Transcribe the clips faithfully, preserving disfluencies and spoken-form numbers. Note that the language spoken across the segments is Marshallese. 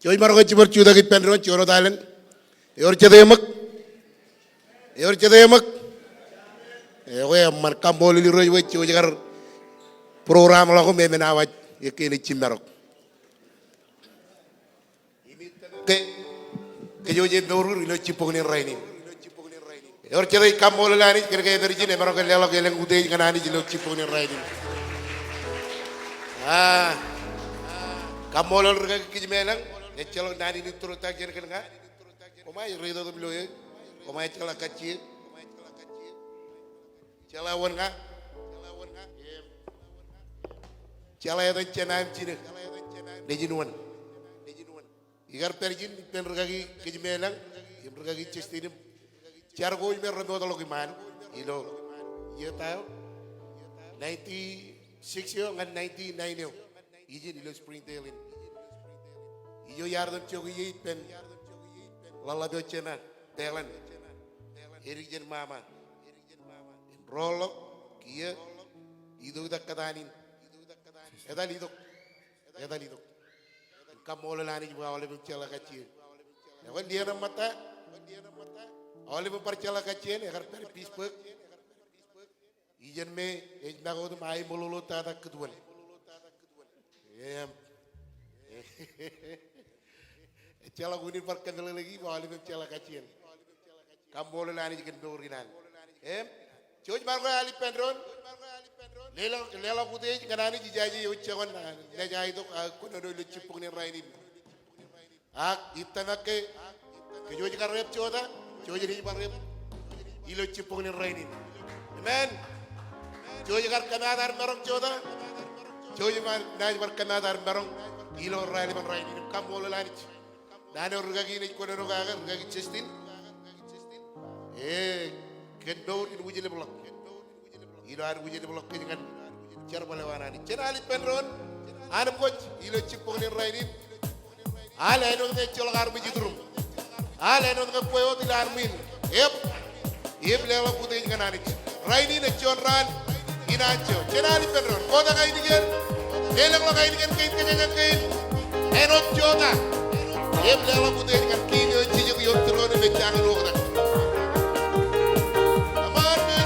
Jouj maroñ ke jibwe jutak ippān doon, juon wōt alen. Ewōr jet eṃōk. Ewōr jet eṃōk. Ekwe, eṃṃan, kaṃṃoolol Irooj bwe jej kar program ḷọk im emān awa ej ke enaaj jiṃṃaerok. Ke, kōj wōj emour ilo jibboñin rainin. Ewōr jet ej kaṃṃoolol Anij kōn ke ej pād ijin, emaroñ ke leḷọk elōñ utiej ñan Anij ilo jibboñin rainin. Ah, kaṃṃoolol rūkaki Kijmeḷañ, ejjeḷọk naan in iturūttak jān kōn ña. Koṃij reitok im lo e, koṃij jeḷā kajjiō. Jeḷā wōn ña. Jeḷā etan jema im jinō. Nejin wōn. Ikar pād ijin ippān rūkaki Kijmeḷañ im rūkaki Justin im jar ko ej me remootḷọk iṃaan ilo iiō ta eo, ninety-six eo ñan ninety-nine eo. Ijin ilo Springdale in. Ijo iar itok jokwe ie ippān ḷōḷḷap eo jema, Peḷan. Edik jān ṃaṃa. Im roolḷọk, kiiō, itok kōtaan in. Etal itok. Etal itok. Im kaṃṃoolol Anij bwe aolep im jeḷā kajjiō. Ekwe, lien eo ṃōtta, aolep im bar jeḷā kajjiō eṇ, ekar pād Pittsburg. Ijeṇ me ej make wōt im aeṃōḷoḷo tata kūtwōn. Im ejjeḷọk unin bar kōmeḷeḷeiki bwe aolep im jeḷā kajjiō eṇ. Kaṃṃoolol Anij kōn mour in an. Im jouj maroñ ke al ippān doon. Leḷọk, leḷọk utiej ñan Anij. Ijaje eo ej jokwan, ah, naaj aetok aō kōnono ilo jibboñin rainin. Ak ij tōmak ke kōj wōj kar eb jota, jouj im bar eb ilo jibboñin rainin. Amen. Jouj kar kōmaat ad maroñ jota, jouj im naaj bar kōmaat ad maroñ ilo raelepen rainin. Kaṃṃoolol Anij. Naan eo rūkaki in ej kōnono kake, rūkaki Justin. E, kōn mour in wūjlepḷọk. Ilo ad wūjlepḷọk kōj ñan jerbal eo an Anij. Jen al ippān doon, anemkwōj ilo jibboñin rainin. Al āinwōt ñe ejjeḷọk armej ituruṃ. Al āinwōt ñe kwe wōt ilo armej in. Eb, eb leḷọk utiej ñan Anij. Rainin ej juon raan in anjọ. Jen al ippān doon. Kotak ainikien. Elōñḷọk ainikien kein, kōjañjañ kein. Āinwōt jota. Eb leḷọk utiej ñan Kiiñ eo ej jijet ioon tūroon im ej jañin oktak. Amen.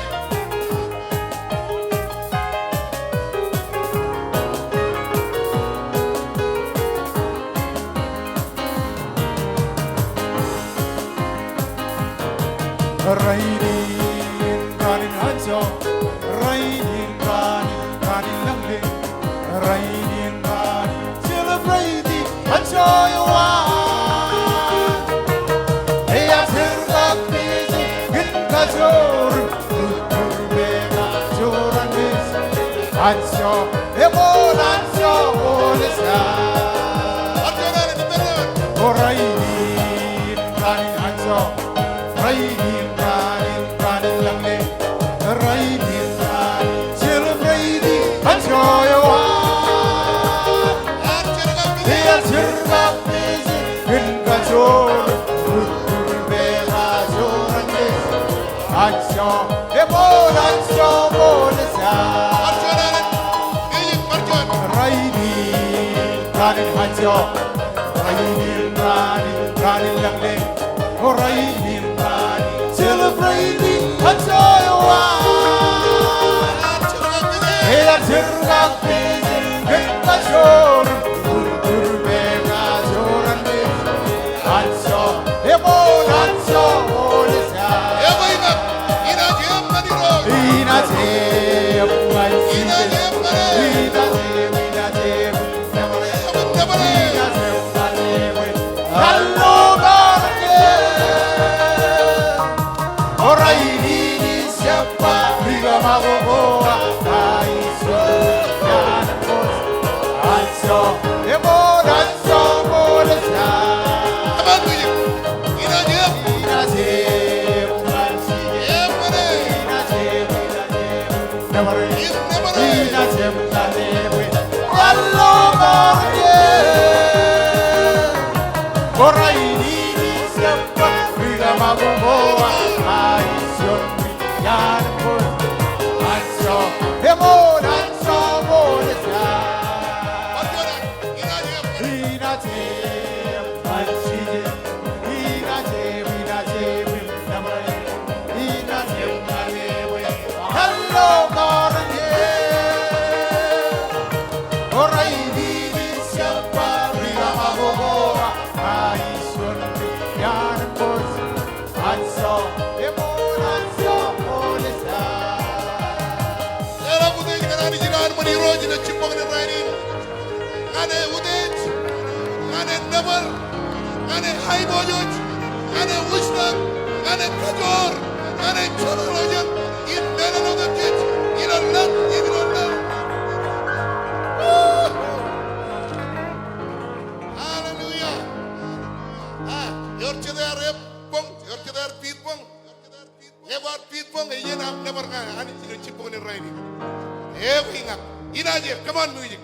Rainin raan in anjọ, rainin raan in, raan in lañlōñ, rainin raan in celebrate anjọ eo an. Ear jerkakpeje kōn kajoor, kūr pād kajoor an Anij. Anjọ eṃool, anjọ eṃool ej jab. O rainin raan in anjọ, rainin raan in, raan in lañlōñ, rainin raan in celebrate anjọ eo an. Ear jerkakpeje kōn kajoor, kūr pād kajoor an Anij. Anjọ eṃool, anjọ eṃool ej jab. Rainin raan in anjọ, rainin raan in, raan in lañlōñ, o rainin raan in celebrate anjọ eo an. Ear jerkakpeje kōn kajoor, kūr pād kajoor an Anij. Anjọ eṃool, anjọ eṃool ej jab. Inaaj eṃṃan Irooj. Inaaj eṃṃan Jisōs. Inaaj eṃ, inaaj eṃ. Inaaj eṃṃan Irooj. Al ḷobar ie. O rainin ij jab ba ri kōṃṃan ko aō ijo iaan kōj. Anjọ eṃool, anjọ eṃool ej jab. Inaaj eṃ. Inaaj eṃ. Inaaj eṃ. Inaaj eṃ. Inaaj eṃ. Al ḷobar ie. O rainin ij jab ba ri kōṃṃan ko aō ijo iaan kōj. Anjọ eṃool, anjọ eṃool ej jab. Inaaj eṃ. Eḷap utiej ñan Anij ilowaan ṃōn Irooj ilo jibboñ in rainin. Ñan e utiej, ñan e nōbar, ñan e aiboojoj, ñan e wūjtak, ñan e kajoor, ñan e jeḷāḷọkjeṇ, im meḷeḷe otemjej, ilo lañ, im ilo laḷ. Hallelujah. A, ewōr jet ear epboñ, ewōr jet ear pitboñ. Ñe kwaar pitboñ, iien aṃ nōbar ñan Anij ilo jibboñ in rainin. Ewi ña, inaaj eb, come on, music.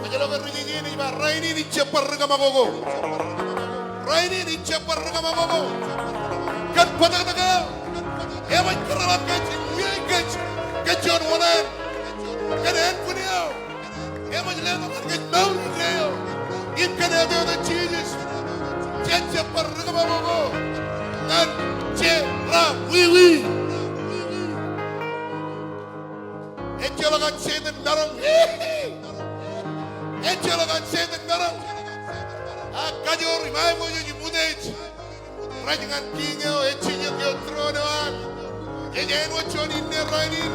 Ej lo ke ri jeje in ej ba, rainin ij jab bar ri kōṃakoko. Rainin ij jab bar ri kōṃakoko. Kōn bōtōktōk eo, eṃōj kōrḷọk kōj im wiaik kōj, kōj juon wōṇāān. Kōn ānbwin eo, eṃōj letok ñan kōj mour indeeo. Im kōn āt eo etan Jisōs, jej jab bar ri kōṃakoko ñan jerọwiwi. Ejjeḷọk an Setan maroñ. Ejjeḷọk an Setan maroñ. A kajoor im aiboojoj im utiej rej ñan kiiñ eo ej jijet ioon throne eo an. Ej āinwōt juon inne rainin.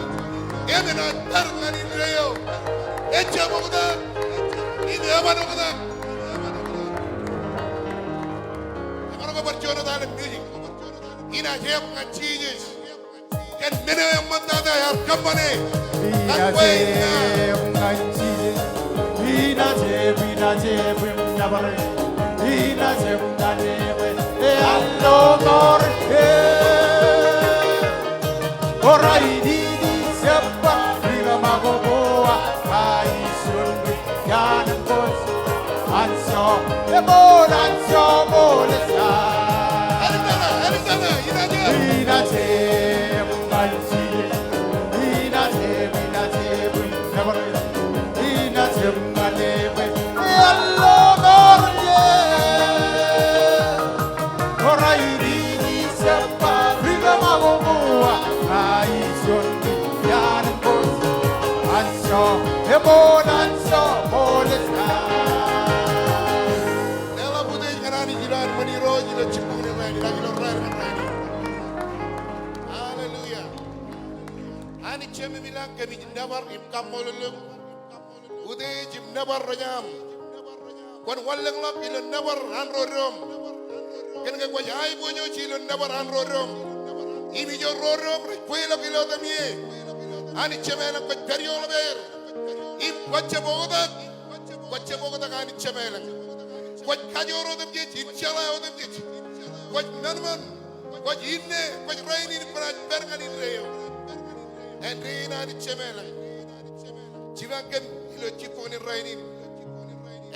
Enaaj pād ñan indeeo. Ejjab oktak. Im eban oktak. Ebar bar juon wōt alen music. Inaaj eb ñan Jisōs. Kōn men eo eṃṃantata ear kōṃṃane. Inaaj eb ñan Jisōs. Inaaj eb, inaaj eb im nōbar. Inaaj eb ñan e, ear lo mour e. Orainin ij jab bar ri kōṃakoko, a ij juon ri Leḷọk utiej ñan Anij ilowaan ṃōn Irooj ilo jibboñ in rainin, ilo rainin. Hallelujah. Anij Jemem ilañ, kōmij nōbar im kaṃṃoolol eok. Utiej im nōbar rej aṃ. Kwōn wanlōñḷọk ilo nōbar an ro doom. Kōn ke kwōj aiboojoj ilo nōbar an ro doom. Im ijo ro doom rej kweilọk ilo etaṃ ie. Anij Jemem ilañ, kwōj pād ioḷap aer. Im kwōjjab oktak. Kwōjjab oktak Anij Jemem ilañ. Kwōj kajoor otemjej im jeḷā otemjej. Kwōj ṃanṃan. Kwōj inne, kwōj rainin im kwōnaaj pād ñan indeeo. Āindein Anij Jemem ilañ. Jipañ kōm ilo jibboñ in rainin.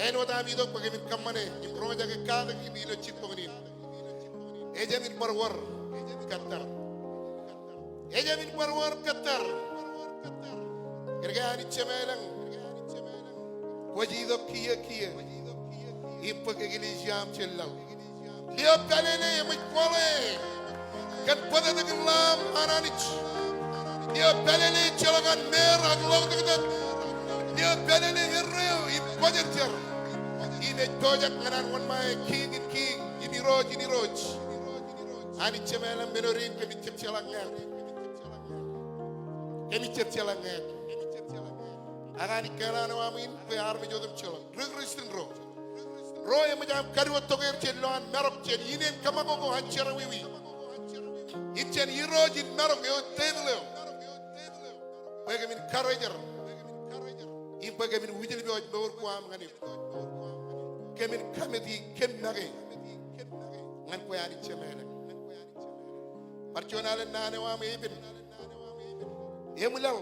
Āinwōt am itok bwe kōmin kōṃṃane im roñjake katak im ilo jibboñ in. Ejāmin bar wōr kōttar. Ejāmin bar wōr kōttar. Kōnke Anij Jemem ilañ, kwōj itok kiiō kiiō im bōk eklejia eo aṃ jān laḷ. Lio pālele eṃōj kwaḷe kōn bōtōktōkin Lamb an Anij. Lio pālele ejjeḷọk an māer ak ḷọktōktōk. Lio pālele erreo im kwōjarjar. Im ej pojak ñan an wōnṃae Kiiñ in kiiñ im Irooj in irooj. Anij Jemem ilañ, men eo in kōmij jab jeḷā ñan Kōmij jab jeḷā ñāāt. Ak Anij kōṇaan eo aṃ in bwe armej otemjeḷọk ri Kristian ro, ro eṃōj aṃ kadiwōjtok er jān lowaan marok, jān inen kōṃakoko an jerọwiwi in jān irooj in marok eo, tepil eo, bwe kōmin karejar im bwe kōmin wūjlepḷọk mour ko aṃ ñan eok. Kōmin kaṃōj kōm make ñan kwe Anij Jemem. Bar juon alen naan eo aṃ epen. Eṃwilaḷ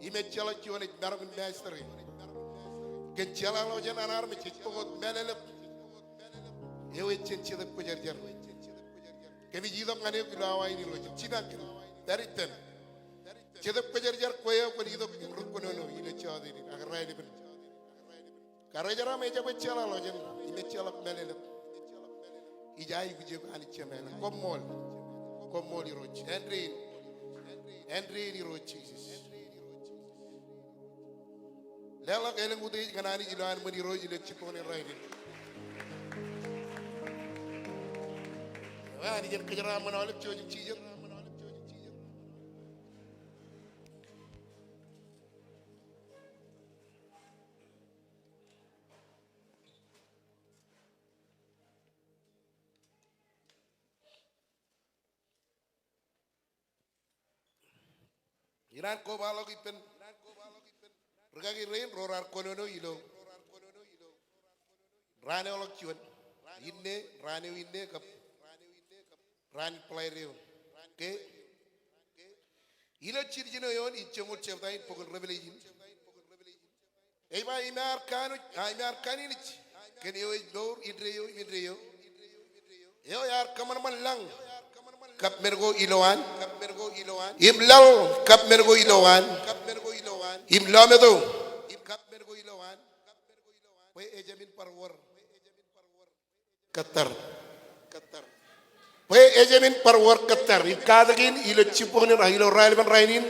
im ejjeḷọk juon ej maroñ in master e. Kōn jeḷāḷọkjeṇ an armej ej bōk wōt mālōtlōt eo ej jān Jetōb Kwōjarjar. Kōmij itok ñan eok ilo awa in Irooj im jipañ kōn pād ippān Jetōb Kwōjarjar kwe eo kwōn itok im ri kōnono ilo jota in ak raelepen. Karejar aṃ ejabwe jeḷāḷọkjeṇ im ejjeḷọk mālōtlōt. Ij aikuj eok Anij Jemem. Koṃṃool. Koṃṃool Irooj. Āindein. Āindein Irooj Jisōs. Leḷọk elōñ utiej ñan Anij ilo an ṃōn Irooj ilo jibboñin rainin. Ewe Anij en kōjeraaṃṃan aolep jouj im jijet. Ikōṇaan kobaḷọk ippān rikaki rein ro raar kōnono ilo raan eo ḷọk juon, inne, raan eo inne kab raan in Bōḷaide eo. Ke ilo jiljino eoon in joñoul jebta in bok in Revelation, ej ba, im ear kanooj, a, im ear kanijnij kōn eo ej mour indeeo im indeeo, eo ear kōṃanṃan lañ kab men ko ilowaan, im laḷ kab men ko ilowaan, im lọmeto kab men ko ilowaan, bwe ejāmin bar wōr kōttar. Bwe ejāmin bar wōr kōttar. Im katak in ilo jibboñin, a, ilo raelepen rainin,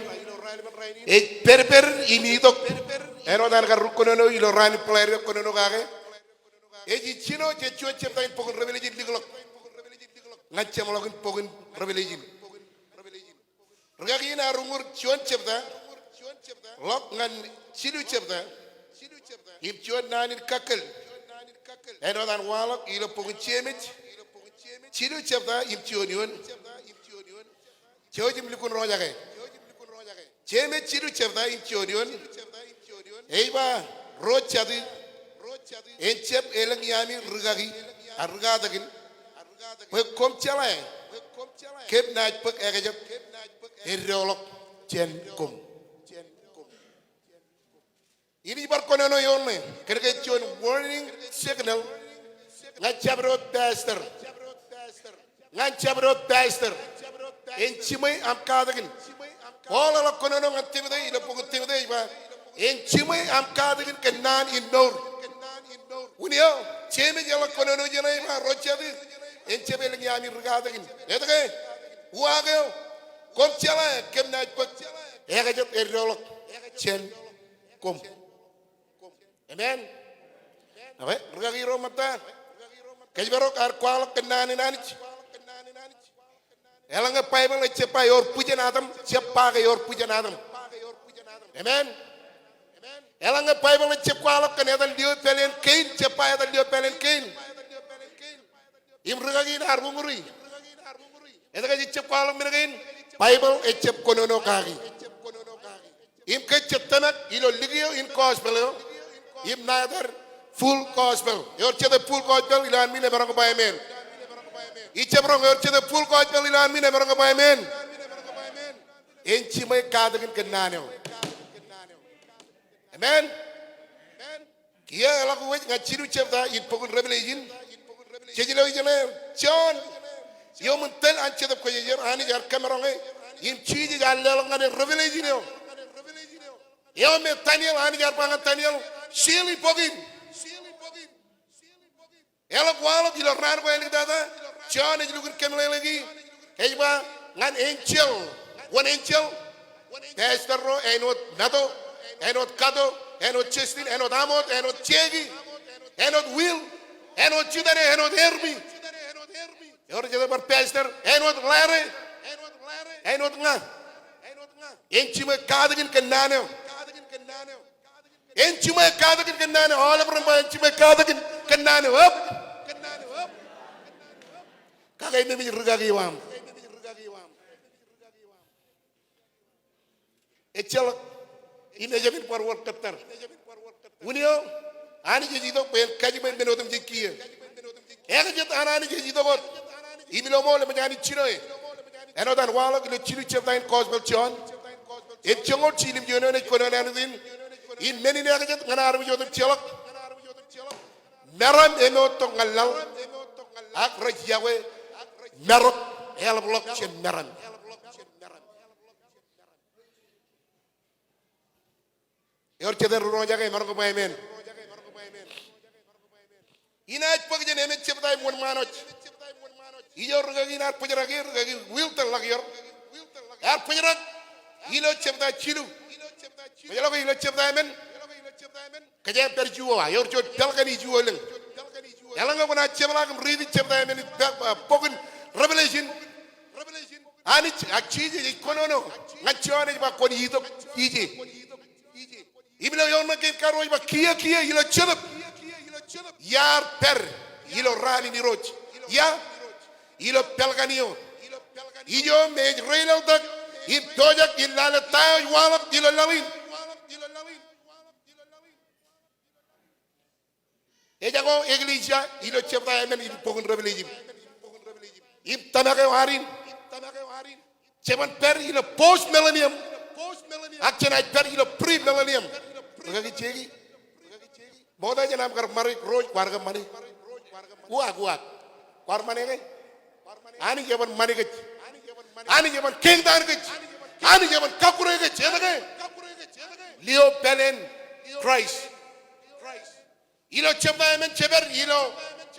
ej pedped im itok āinwōt an kar ri kōnono ilo raan in Bōḷaide kōnono kake. Ej ijjino jej juon jebta in bok in Revelation likḷọk ñan jeṃḷọkin bok in Revelation. Rikaki in ear uñūr juon jebta ḷọk ñan jilu jebta im juon naan in kakkōl āinwōt an waḷọk ilo bok in Jemes jilu jebta im juon eoon. Jouj im lukkuun roñjake. Jemes jilu jebta im juon eoon ej ba, ro jatū, en jab elōñ iaami rikaki, a, rikatakin, bwe koṃ jeḷā kōm naaj bōk ekajet eddoḷọk jān koṃ. Inij bar kōnono eoon ṇe kōn ke juon warning signal ñan jabdewōt pastor. Ñan jabdewōt pastor. En jiṃwe aṃ katakin. Paul eḷak kōnono ñan Timote ilo bok in Timote ej ba, en jiṃwe aṃ katakin kōn naan in mour. Wūn eo, Jemes eḷak kōnono ijeṇe ej ba, ro jatū, en jab elōñ iaami rikatakin. Etke? Uwaak eo, koṃ jeḷā kōm naaj bōk ekajet eddoḷọk jān koṃ. Amen. Ekwe, rikaki ro ṃōtta, kōjparok ar kwaḷọk kōn naan in Anij. Eḷaññe Baibōḷ ejjab ba ewōr bwijen Adam, jab ba ke ewōr bwijen Adam. Amen. Eḷaññe Baibōḷ ejjab kwaḷọk kōn etan lio pāleen Kein, jab ba etan lio pāleen Kein. Im rikaki in ear uñūri. Etke ejjab kwaḷọk men kein? Baibōḷ ejjab kōnono kaki. Im kōj jej tōmak ilo likio in gospel eo im ṇa etan full gospel. Ewōr jete full gospel ilowaan men emaroñ ba amen. Ijab roñ, ewōr jete full gospel ilowaan men emaroñ ba amen. En jiṃwe katakin kōn naan eo. Amen. Kiiō eḷak uwōj ñan jilu jebta in bok in Revelation. Jej lo ijeṇe John, iuṃwin tōl an Jetōb Kwōjarjar, Anij ear kōmaroñe im Jisōs ear leḷọk ñan e Revelation eo. Eo me Daniel, Anij ear ba ñan Daniel, seal in bok in. Eḷak waḷọk ilo raan ko āliktata, John ej lukkuun kōmeḷeḷeiki, ej ba ñan enjeḷ, wōn enjeḷ, pastor ro, āinwōt Mato, āinwōt Kato, āinwōt Justin, āinwōt Amot, āinwōt Jeki, āinwōt Will, āinwōt Jutane, āinwōt Ermi. Ewōr jete bar pastor, āinwōt Larry, āinwōt ña. En jiṃwe katakin kōn naan eo. En jiṃwe katakin kōn naan eo. Aolep ren ba en jiṃwe katakin kōn naan eo. Ep. Kake ememej rūkaki eo aṃ. Ejjeḷọk im ejāmin bar wōr kōttar. Wūn eo, Anij ej itok bwe en kajiṃwe men otemjej kiiō. Ekajet an Anij ej itok wōt im ilo ṃool eṃōj an jino e. Āinwōt an waḷọk ilo jilu jebta in Gospel John, ej joñoul jiljilimjuon eo ej kōnono āinwōt in, im men in ekajet ñan armej otemjeḷọk. Meram emoottok ñan laḷ, ak rej yokwe marok eḷapḷọk jān meram. Ewōr jete ri roñjake emaroñ ke ba amen? Inaaj bōk jān emān jebta im wōnṃaanḷọk. Ijo rūkaki in ear bōjrak e, rūkaki Wilter Lakior. Ear bōjrak ilo jebta jilu. Kwōjeḷā ke ilo jebta emān? Kōjeañ pād juon, ewōr juon balcony juon lōñ. Eḷaññe kwōnaaj jepḷaak im riiti jebta emān in bok in Revelation, Anij ak Jisōs ej kōnono ñan John ej ba kwōn itok ije. Im ilo eoon ṇe kein karuo ej ba kiiō, kiiō ilo Jetōb iar pād ilo raan in Irooj. Ia, ilo balcony eo. Ijo me ej reilaḷtak im pojak im lale ta eo ej waḷọk ilo laḷ in. Ejako eklejia ilo jebta emān in bok in Revelation. Im tōmak eo ad in, jeban pād ilo post millennium, ak jenaaj pād ilo pre millennium. Rūkaki Jeki, ṃokta jān aṃ kar ṃare Irooj kwaar ke ṃane? Uwaak, uwaak. Kwaar ṃane ke? Anij eban ṃane kōj. Anij eban kein taan kōj. Anij eban kakkure kōj. Etke? Lio pāleen Christ. Ilo jebta emān jepād ilo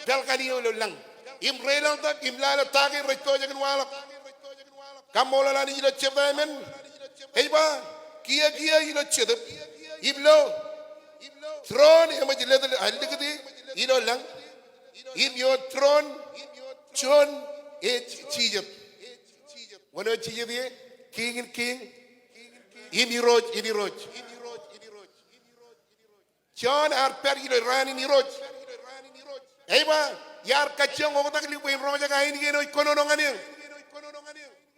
balcony eo ilo lañ im reilaḷtak im lale ta kein rej pojak in waḷọk. Kaṃṃoolol Anij ilo jebta emān ej ba kiiō, kiiō ilo Jetōb im lo throne eṃōj letok, a, likūti ilo lañ. Im ioon throne juon ej jijet. Wōn eo jijet ie? Kiiñ in kiiñ im Irooj in irooj. John ear pād ilo raan in Irooj. Ej ba, iar kajjioñ oktak lik bwe in roñjake ainikien eo ej kōnono ñan eō.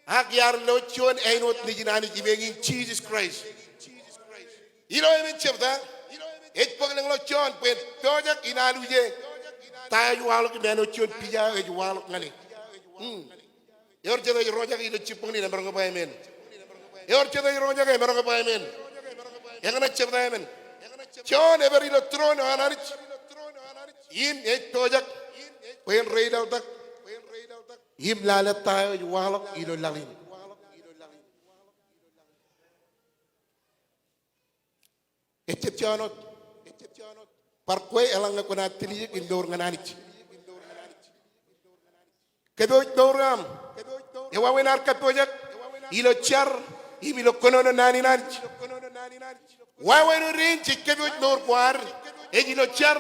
Ak iar lo juon āinwōt Nejin Anij im eñin Jisōs Kraist. Ilo emān jebta, ej bōklōñḷọk John bwe en pojak in aluje ta eo ej waḷọk im āinwōt juon pija eo ej waḷọk ñan e. Hmm. Ewōr jete ej roñjake ilo jibboñ in, emaroñ ke ba amen? Ewōr jete ej roñjake, emaroñ ke ba amen? Eñṇe jebta emān. John ej pād ilo throne eo an Anij im ej pojak bwe en reilaḷtak im lale ta eo ej waḷọk ilo laḷ in. Ejjab John wōt. Bar kwe eḷaññe kwōnaaj tiljek in mour ñan Anij. Kōpooj mour eo aṃ. Ewāween ad kappojak ilo jar im ilo kōnono naan in Anij. Wāween eo dein jej kōpooj mour ko ad ej ilo jar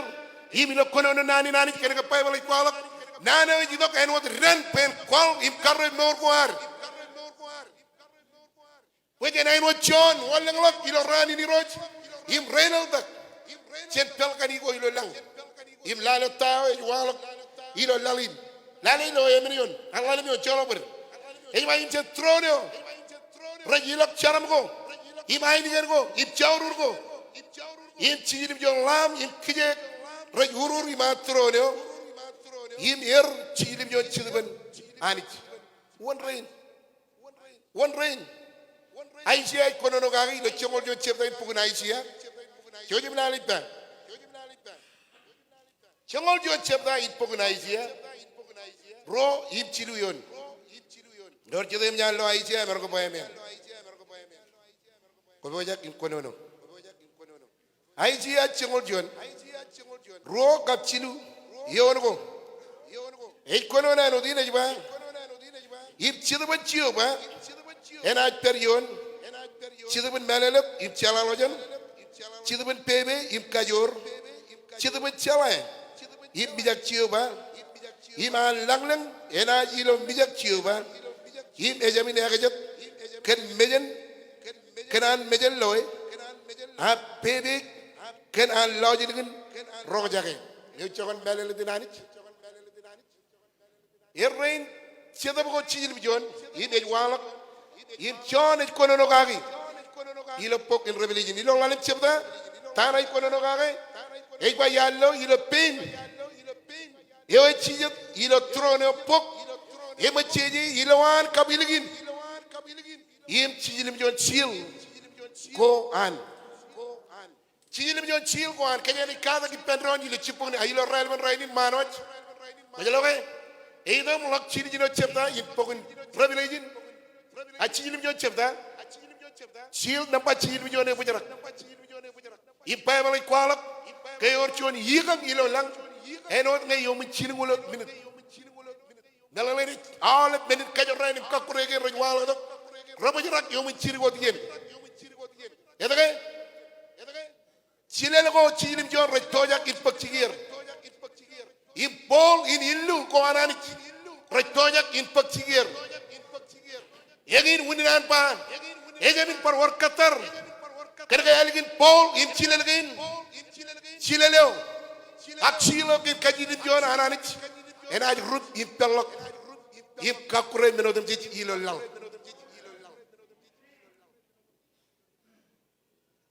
im ilo kōnono naan in Anij. Kōnke Baibōḷ ej kwaḷọk naan eo ej itok āinwōt dān bwe en kwaḷ im karreoik mour ko ad. Bwe jen āinwōt John wanlōñḷọk ilo raan in Irooj im reilaḷtak jān balcony ko ilo lañ im lale ta eo ej waḷọk ilo laḷ in. Lale ilo emān eoon, ak ḷalem eoon, joḷọk bōd. Ej ba im jān throne eo rej ilọk jarom ko im ainikien ko im jourur ko im jiljilimjuon Lamb im kijeek rej urur iṃaan throne eo im er jiljilimjuon jetōb in Anij. Wōn rein? Wōn rein? Aiseia ej kōnono kake ilo joñoul juon jebta in bok in Aiseia. Jouj im lale ippa. Joñoul juon jebta in bok in Aiseia. Ruo im jilu eoon. Ewōr jete eṃōj an lo Aiseia, emaroñ ke ba amen? Kwōpojak in kōnono. Aiseia joñoul juon, ruo kab jilu eoon ko. Ej kōnono āinwōt in, ej ba, im Jetōb in Jeova enaaj pād ioon, Jetōb in mālōtlōt im jeḷāḷọkjeṇ, Jetōb in pepe im kajoor, Jetōb in jeḷā im mijak Jeova, im an lañlōñ enaaj ilo mijak Jeova, im ejāmin ekajet kōn mejān an mejān loe, a pepe kōn an lọjilñin roñjake. Eo joñan mālōtlōt in Anij. Errein Jetōb ko Jiljilimjuon im ej waḷọk im Jon ej kōnono kaki ilo bok in Revelation. Ilo ḷalem jebta ta ṇe ej kōnono kake, ej ba iar lo ilo pein eo ej jijet ilo tūroon eo bok eṃōj jeje ilowaan kabwilōk in im jiljilimjuon sil ko an. Jiljilimjuon sil ko an. Kōjeañ ej katak ippān doon ilo jibboñ in, a ilo raelepen rainin ṃaan wōj. Kwōj lo ke? Ej itok im ḷọk jiljino jebta in bok in Revelation. A jiljilimjuon jebta. Sil nōṃba jiljilimjuon ebōjrak. Im Baibōḷ ej kwaḷọk ke ewōr juon ikōñ ilo lañ āinwōt ñe iuṃwin jilñuul wōt minit. Meḷeḷein ej aolep men in kōjorrāān im kọkkure kein rej waḷọktok rebōjrak iuṃwin jidik wōt iien. Etke? Jilel ko jiljilimjuon rej pojak in bōk jikier. Im bowl in illu ko an Anij rej pojak in bōk jikier. Eñin unin an ba, ejāmin bar wōr kōttar kōn ke ālikin bowl im jilel kein, jilel eo ak sil eo kein kajiljilimjuon an Anij enaaj rūp im peḷḷọk im kọkkure men otemjej ilo laḷ.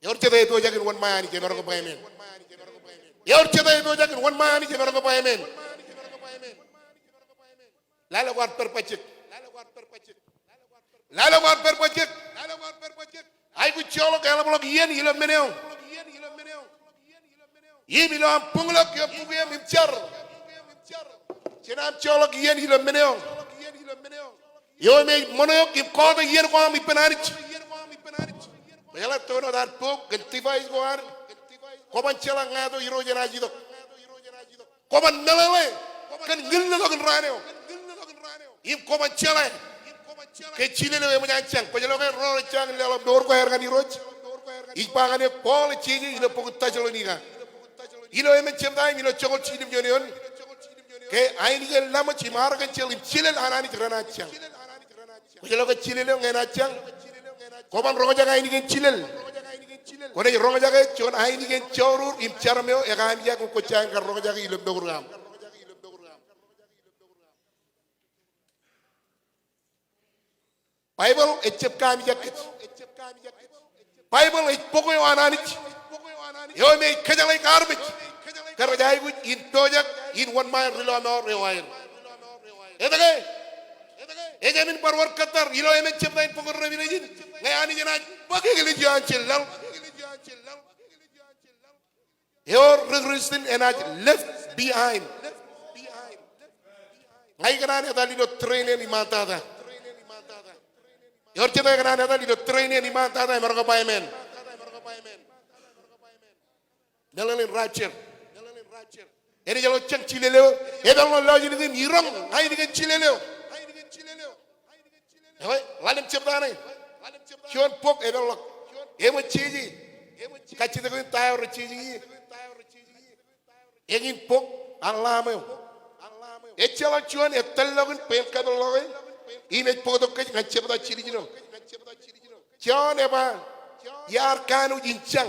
Ewōr jete epojak in wōnṃae Anij, emaroñ ke ba amen. Ewōr jete epojak in wōnṃae Anij, emaroñ ke ba amen. Lale kwaar pād bajjek. Lale kwaar pād bajjek. Aikuj joḷọk eḷapḷọk iien ilo men eo im ilo aṃ buñḷọk eo bukweeṃ im jar. Jen aṃ joḷọk iien ilo men eo eo im ej ṃoṇe eok im kọọte iien ko aṃ ippān Anij. Kwōjeḷā toon wōt an bok kōn device ko an. Kwōban jeḷā ñāāt eo Irooj enaaj itok. Kwōban meḷeḷe kōn ñilliḷọk in raan eo im kwōban jeḷā ke jilel eo eṃōj an jañ. Kwōj lo ke ro rej jañin leḷọk mour ko aer ñan Irooj? Ij ba ñan eok, Paul ej jeje ilo bok in Tessalonika ilo emān jebta im ilo joñoul jiljilimjuon eoon ke ainikien laṃōj im arkanjel im jilel an Anij renaaj jañ. Kwōj lo ke jilel eo ñe enaaj jañ? Kwōban roñjake ainikien jilel. Kwōnaaj roñjake juon ainikien jourur im jarom eo ekaamijak im kwōj jañin kar roñjake ilo mour eo aṃ. Baibōḷ ejjab kaamijak kōj. Baibōḷ ej bok eo an Anij eo im ej kōjeḷāik armej ke rej aikuj in pojak in wōnṃae ri lọmọọr eo aer. Etke? Ejāmin bar wōr kōttar ilo emān jebta in bok in Revelation ñe Anij enaaj bōk eklejia eo an jān laḷ. Ewōr ri Kristian enaaj left behind. Ña ikōṇaan etal ilo train eṇ iṃaantata. Ewōr jete ikōṇaan etal ilo train eṇ iṃaantata, emaroñ ke ba amen? Meḷeḷein rapture. Enaaj ḷọk jañ jilel eo, epeḷḷọk lọjilñin iroñ ainikien jilel eo. Ekwe, ḷalem jebta ṇe. Juon bok epeḷḷọk. Eṃōj jeje. Kajjitōk in ta eo rej jeje ie. Eñin bok an Lamb eo. Ejjeḷọk juon ettōllọkin bwe en kapeḷḷọke im ej bōktok kōj ñan jebta jiljino. Jon eba, iar kanooj in jañ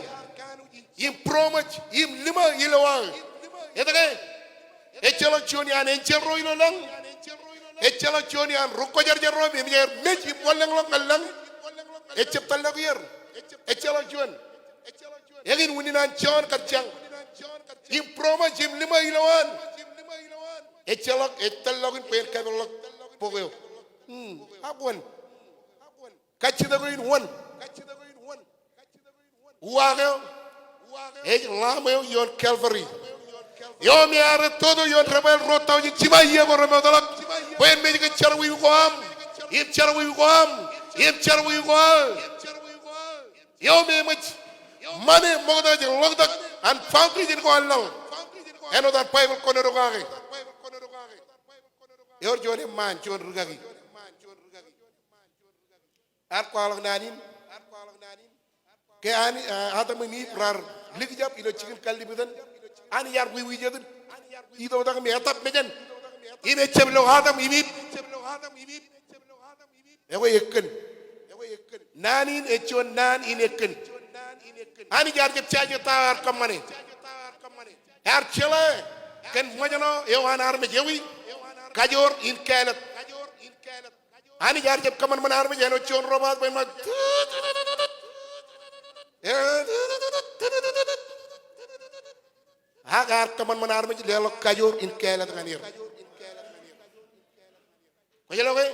im būroṃōj im liṃa ilo aō. Etke? Ejjeḷọk juon iaan enjeḷ ro ilo lañ. Ejjeḷọk juon iaan ri kwōjarjar ro im eṃōj aer mej im wanlōñḷọk ñan lañ. Ejjab tōllọk er. Ejjeḷọk juon. Eñin unin an Jon kar jañ im būroṃōj im liṃa ilo aō. Ejjeḷọk ettōllọkin bwe en kapeḷḷọk bok eo. Hmm, ak wōn? Kajjitōk in wōn? Uwaak eo ej Lamb eo ioon Calvary. Eo me ear ettoto ioon debwāāl ruo taujin jiṃa iiō ko remootḷọk bwe en mej kōn jerọwiwi ko aṃ im jerọwiwi ko aṃ im jerọwiwi ko aō. Eo me eṃōj ṃane ṃokta ej ḷoktak an foundation ko an laḷ. Āinwōt an Baibōḷ kōnono kake. Ewōr juon eṃṃaan, juon rikaki. Ear kwaḷọk naan in ke An, eh, Adam im Eve raar likjab ilo jikin kallib iten, Anij ear wiwijetin. Itoitak im etab mejān im ejab lo Adam im Eve. Ekwe ekkōn. Naan in ej juon naan in ekkōn. Anij ear jab jaje ta eo ear kōṃṃane. Ear jeḷā kōn ṃōjṇọ eo an armej ewi, kajoor in kāālōt. Anij ear jab kōṃanṃan armej āinwōt juon robot bwe en ṃōj. Ak ear kōṃanṃan armej leḷọk kajoor in kāālōt ñan er. Kwōjeḷā ke?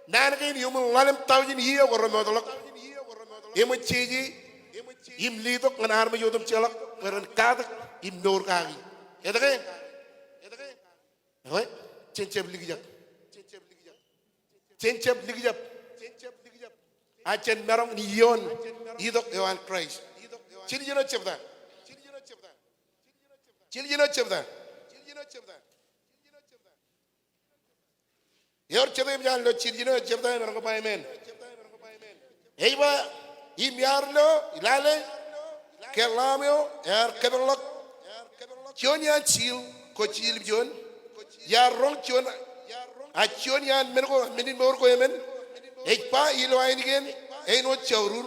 Naan kein iuṃwin ḷalem taujin iiō ko remootḷọk. Eṃōj jeje im letok ñan armej otemjeḷọk bwe ren katak im mour kaki. Etke? Etke? Jen jab likjab. Jen jab likjab. Ak jen maroñ in iioon itok eo an Kraist. Jiljino jebta. Jiljino jebta. Ewōr jete eṃōj an lo jiljino jebta emaroñ ke ba amen. Ej ba, im iar lo, lale, ke Lamb eo ear kōpeḷḷọk juon iaan sil ko jiljilimjuon, iar roñ juon, a juon iaan men ko, men in mour ko emān, ej ba ilo ainikien āinwōt jourur,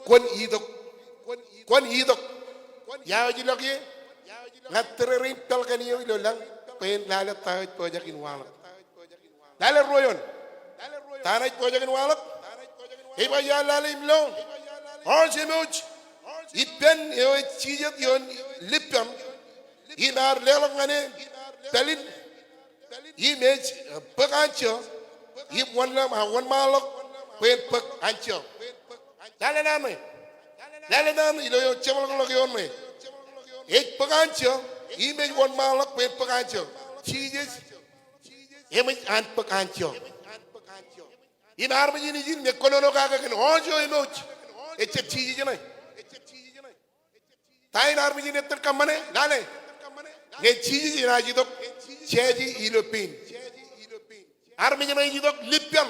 kwōn itok. Kwōn itok. Ia eo ej ilọk ie? Ña tōrerein balcony eo ilo lañ bwe en lale ta eo ej pojak in waḷọk. Lale ruo eoon. Ta ṇe ej pojak in waḷọk? Ej ba iar lale im lo horse emouj ippān eo ej jijet ioon lippaṃ im ear leḷọk ñan e pālin im ej bōk anjọ im wōnlaṃ a wōnṃaanḷọk bwe en bōk anjọ. Lale naan ṇe. Lale naan ilo eo jeṃḷọkḷọk eoon ṇe. Ej bōk anjọ im ej wōnṃaanḷọk bwe en bōk anjọ. Jisōs eṃōj an bōk anjọ. Im armej in ijin me kōnono kake kōn horse eo emouj, ejjab Jisōs ṇe. Ta in armej in ettōr kōṃṃane? Lale. Ñe Jisōs enaaj itok, jāje ilo pein. Armej ṇe ej itok lippaṃ.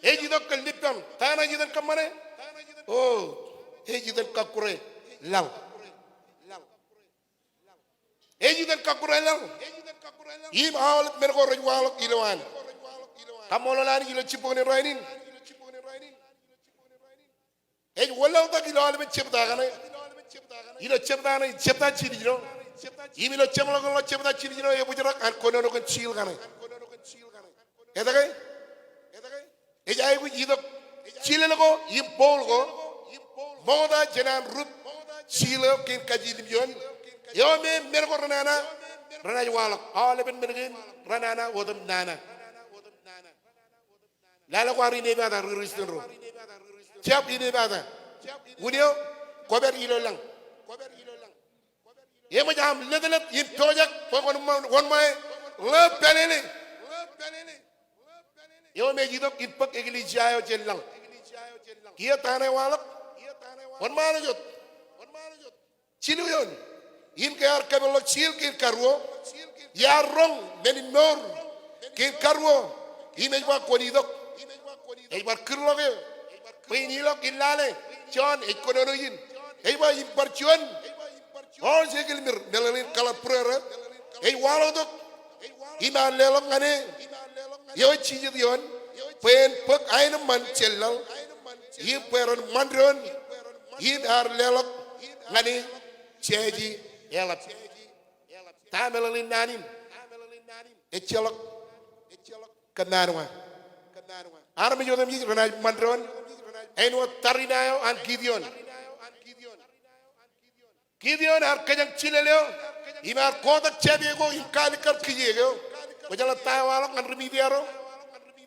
Ej itok kōn lippaṃ. Ta enaaj itōn kōṃṃane? O, ej itōn kọkkure laḷ. Ej itōn kọkkure laḷ. Im aolep men ko rej waḷọk ilowaan. Kaṃṃoolol Anij ilo jibboñ in rainin. Ej wōnlaḷtak ilo aolepen jebta kaṇe. Ilo jebta ṇe, jebta jiljino. Im ilo jeṃḷọkḷọk jebta jiljino, ebōjrak an kōnono kōn seal kaṇe. Etke? Ej aikuj itok jilel ko im bowl ko ṃokta jān an rup seal eo kein kajiljilimjuon. Eo me men ko renana renaaj waḷọk. Aolepen men kein renana otem nana. Lale kwaar inepata ri Kristen ro. Jab inepata. Unin eo, kwōpād ilo lañ. Eṃōj aṃ letlet im pojak bwe kwōn ṃa-, kwōn ṃae ḷeo pālele. Eo me ej itok im bōk eklejia eo jān lañ. Kiiō ta ṇe ewaḷọk? Wōnṃaanḷọk wōt. Jilu eoon. Im ke ear kōpeḷḷọk seal kein karuo, iar roñ men in mour kein karuo, im ej ba kwōn itok. Ej bar kūrḷọk eō bwe in ilọk in lale. Jon ej kōnono ijin. Ej ba im bar juon horse ekilmir meḷeḷein kaḷar būrōrō ej waḷọktok im ear leḷọk ñan e eo ej jijet ioon bwe en bōk aenōṃṃan jān laḷ im bwe ren ṃan doon im ear leḷọk ñan e jāje eḷap. Ta meḷeḷein naan in? Ejjeḷọk kōnnaan wa. Armej otemjej renaaj ṃan doon āinwōt tariṇae eo an Gideon. Gideon ear kōjañ jilel eo im ear kotak jāpe ko im kaalikkar kijeek eo. Kwōjeḷā ta eo ewaḷọk ñan ri media ro?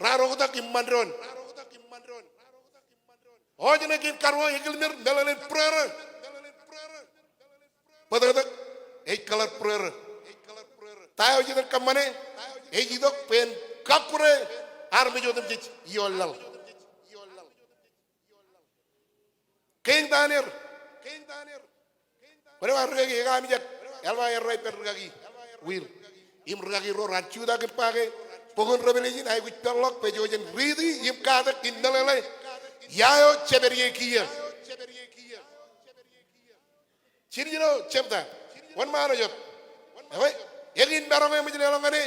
Raar oktak im ṃan doon. Oj ṇe kein karuo ekilmir meḷeḷein būrōrō. Bōtōktōk ej kaḷar būrōrō. Ta eo ej itōn kōṃṃane? Ej itok bwe en kọkkure armej otemjej ioon laḷ. Kein ta in er? Kwōn ba rikaki, ekwe amijak eḷap aō errā ippān rikaki Will im rikaki ro raar jutak im ba ke bok in Revelation aikuj peḷḷọk bwe jen riiti im katak im meḷeḷe ia eo jepād ie kiiō. Jiljino jebta. Wōnṃaanḷọk wōt. Ekwe, eñin maroñ eṃōj leḷọk ñan e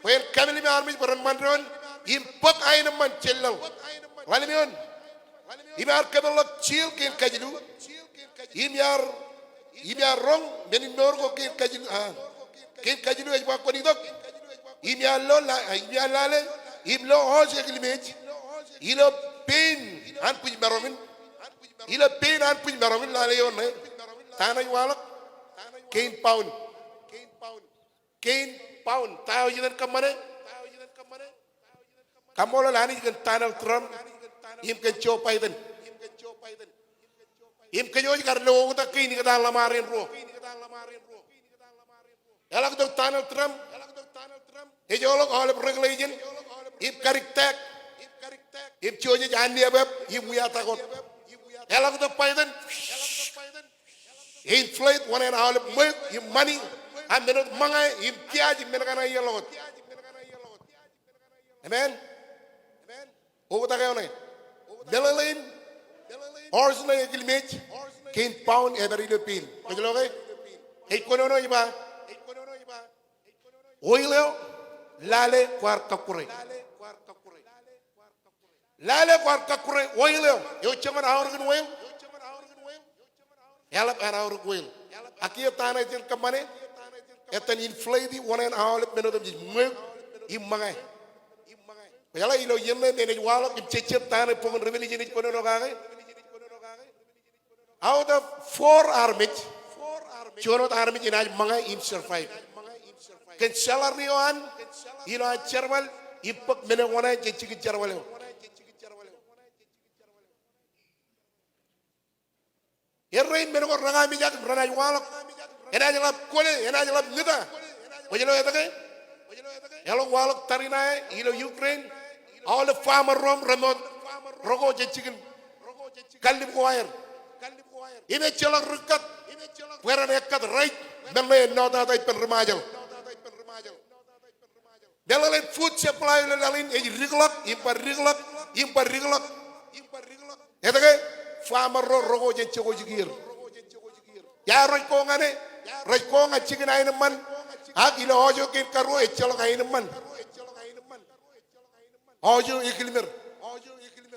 bwe en kapilōk armej bwe ren ṃan doon im bōk aenōṃṃan jān laḷ. Ḷalem eoon. Im ear kōpeḷḷọk seal kein kajilu. Im ear, im ear roñ men in mour ko kein kajilu, a, kein kajilu ej ba kwōn itok. Im ear lo la, im ear lale, im lo oj ekilmeej. Ilo pein an bwij maroñ in. Ilo pein an bwij maroñ in lale ioon ṇe. Ta ṇe ej waḷọk? Kein pound. Kein pound. Ta eo ej iten kōṃṃane? Kaṃṃoolol Anij kōn Donald Trump im kōn Joe Biden. Im kōj wōj kar lo oktak kein ikōtaan ḷōṃarein ruo. Eḷak tok Donald Trump ej joḷọk aolep regulation im kadik tax. Im jouj ej anniepep im wiatak wōt. Eḷak tok Biden e inflate wōṇāān in aolep ṃweiuk im ṃani, a men wōt ṃōñā im kiaaj im men kaṇ ej iar ḷọk wōt. Amen. Oktak eo ṇe. Meḷeḷein oj ṇe ekilmeej kein pound ej pād ilo pein. Kwōj lo ke? Ej kōnono ej ba, oil eo, lale kwaar kakkure. Lale kwaar kakkure oil eo. Eo jeṃaan aorōkin oil. Eḷap an aorōk oil. Ak kiiō ta ṇe ej iten kōṃṃane? Etan inflate wōṇāān aolep men otemjej, ṃweiuk im ṃōñā. Kwōjeḷā ilo iien ṇe men ej waḷọk im jejjet ta ṇe bok in Revelation ej kōnono kake. Out of four armej, juon wōt armej enaaj ṃōñā im survive. Kōn salary eo an, ilo an jerbal im bōk men eo wōṇāān jān jikin jerbal eo. Errein men ko rekajjitōk im renaaj waḷọk. Enaaj ḷap kwōle, enaaj ḷap ñūta. Kwōj lo etke? Eḷak waḷọk tariṇae ilo Ukraine. Aolep farmer ro im remoot, rōko jān jikin kallib ko aer. Im ejjeḷọk ri kat bwe ren ekkat rice men ṇe ennọtata ippān ri Ṃajeḷ. Meḷeḷein food supply ilo laḷ in ej dikḷọk im bar dikḷọk im bar dikḷọk. Etke? Farmer ro rōko jān jokwe jikier. Iar rej ko ñan e? Rej ko ñan jikin aenōṃṃan. Ak ilo oj eo kein karuo ejjeḷọk aenōṃṃan. Oj eo ekilmer.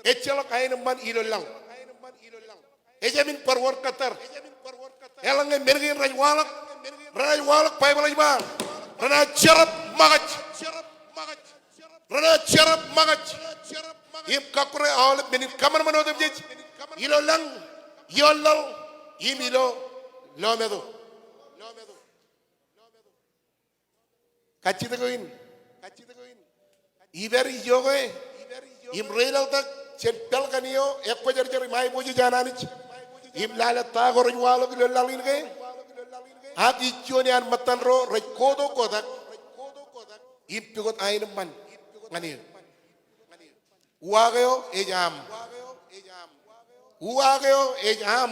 Ejjeḷọk aenōṃṃan ilo laḷ. Ejāmin bar wōr kōttar. Eḷaññe men kein rej waḷọk, renaaj waḷọk, Baibōḷ ej ba, renaaj jerọp ṃōkaj. Renaaj jerọp ṃōkaj. Im kakkure aolep men in kōṃanṃan otemjej ilo lañ, ioon laḷ, im ilo lọmeto. Kajjitōk eo in. Ipād ijoke im reilaḷtak jān balcony eo ekwōjarjar im aiboojoj an Anij im lale ta ko rej waḷọk ilo laḷ in ke. Ak ij juon iaan ṃōttan ro rej kotak kotak im pukot aenōṃṃan ñan eō. Uwaak eo ej aṃ. Uwaak eo ej aṃ.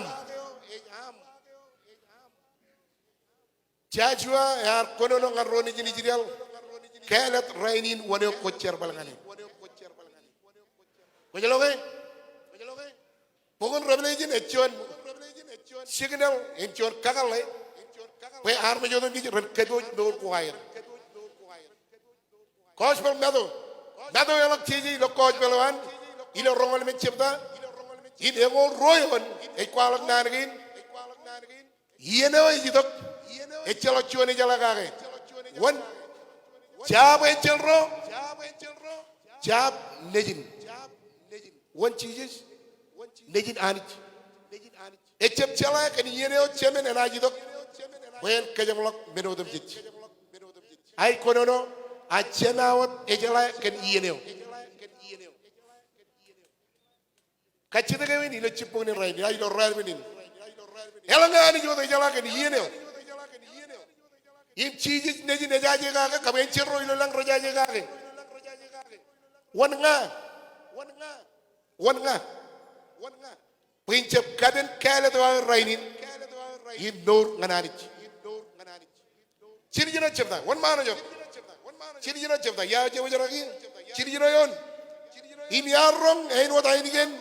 Joshua ear kōnono ñan ro nejin Israel, kāālōt rainin wōn eo kwōj jerbal ñan e. Kwōj lo ke? Bok in Revelation ej juon signal, ej juon kakōḷḷe bwe armej otemjej ren kōpooj mour ko aer. Gospel Matu. Matu eḷak jeje ilo gospel eo an, ilo roñoul emān jebta, im eñoul ruo eoon, ej kwaḷọk naan kein. Iien eo ej itok, ejjeḷọk juon ejeḷā kake. Wōn? Jab enjeḷ ro, jab nejin. Wōn Jisōs? Nejin Anij. Ejab jeḷā kōn iien eo Jemān enaaj itok bwe en kōjeṃḷọk men otemjej. Ak ij kōnono, a Jema wōt ejeḷā kōn iien eo. Kajjitōk eo in ilo jibboñ in rainin, a ilo raelep in. Eḷaññe Anij wōt ejeḷā kōn iien eo, im Jisōs nejin ejaje kake, kab enjeḷ ro ilo lañ rejaje kake, wōn ña? Wōn ña? Bwe in jab kapen kāālōt eo aō rainin im mour ñan Anij. Jiljino jebta, wōn ṃaan eo jet? Jiljino jebta, ia eo jej bōjrak ie? Jiljino eoon. Im iar roñ āinwōt ainikien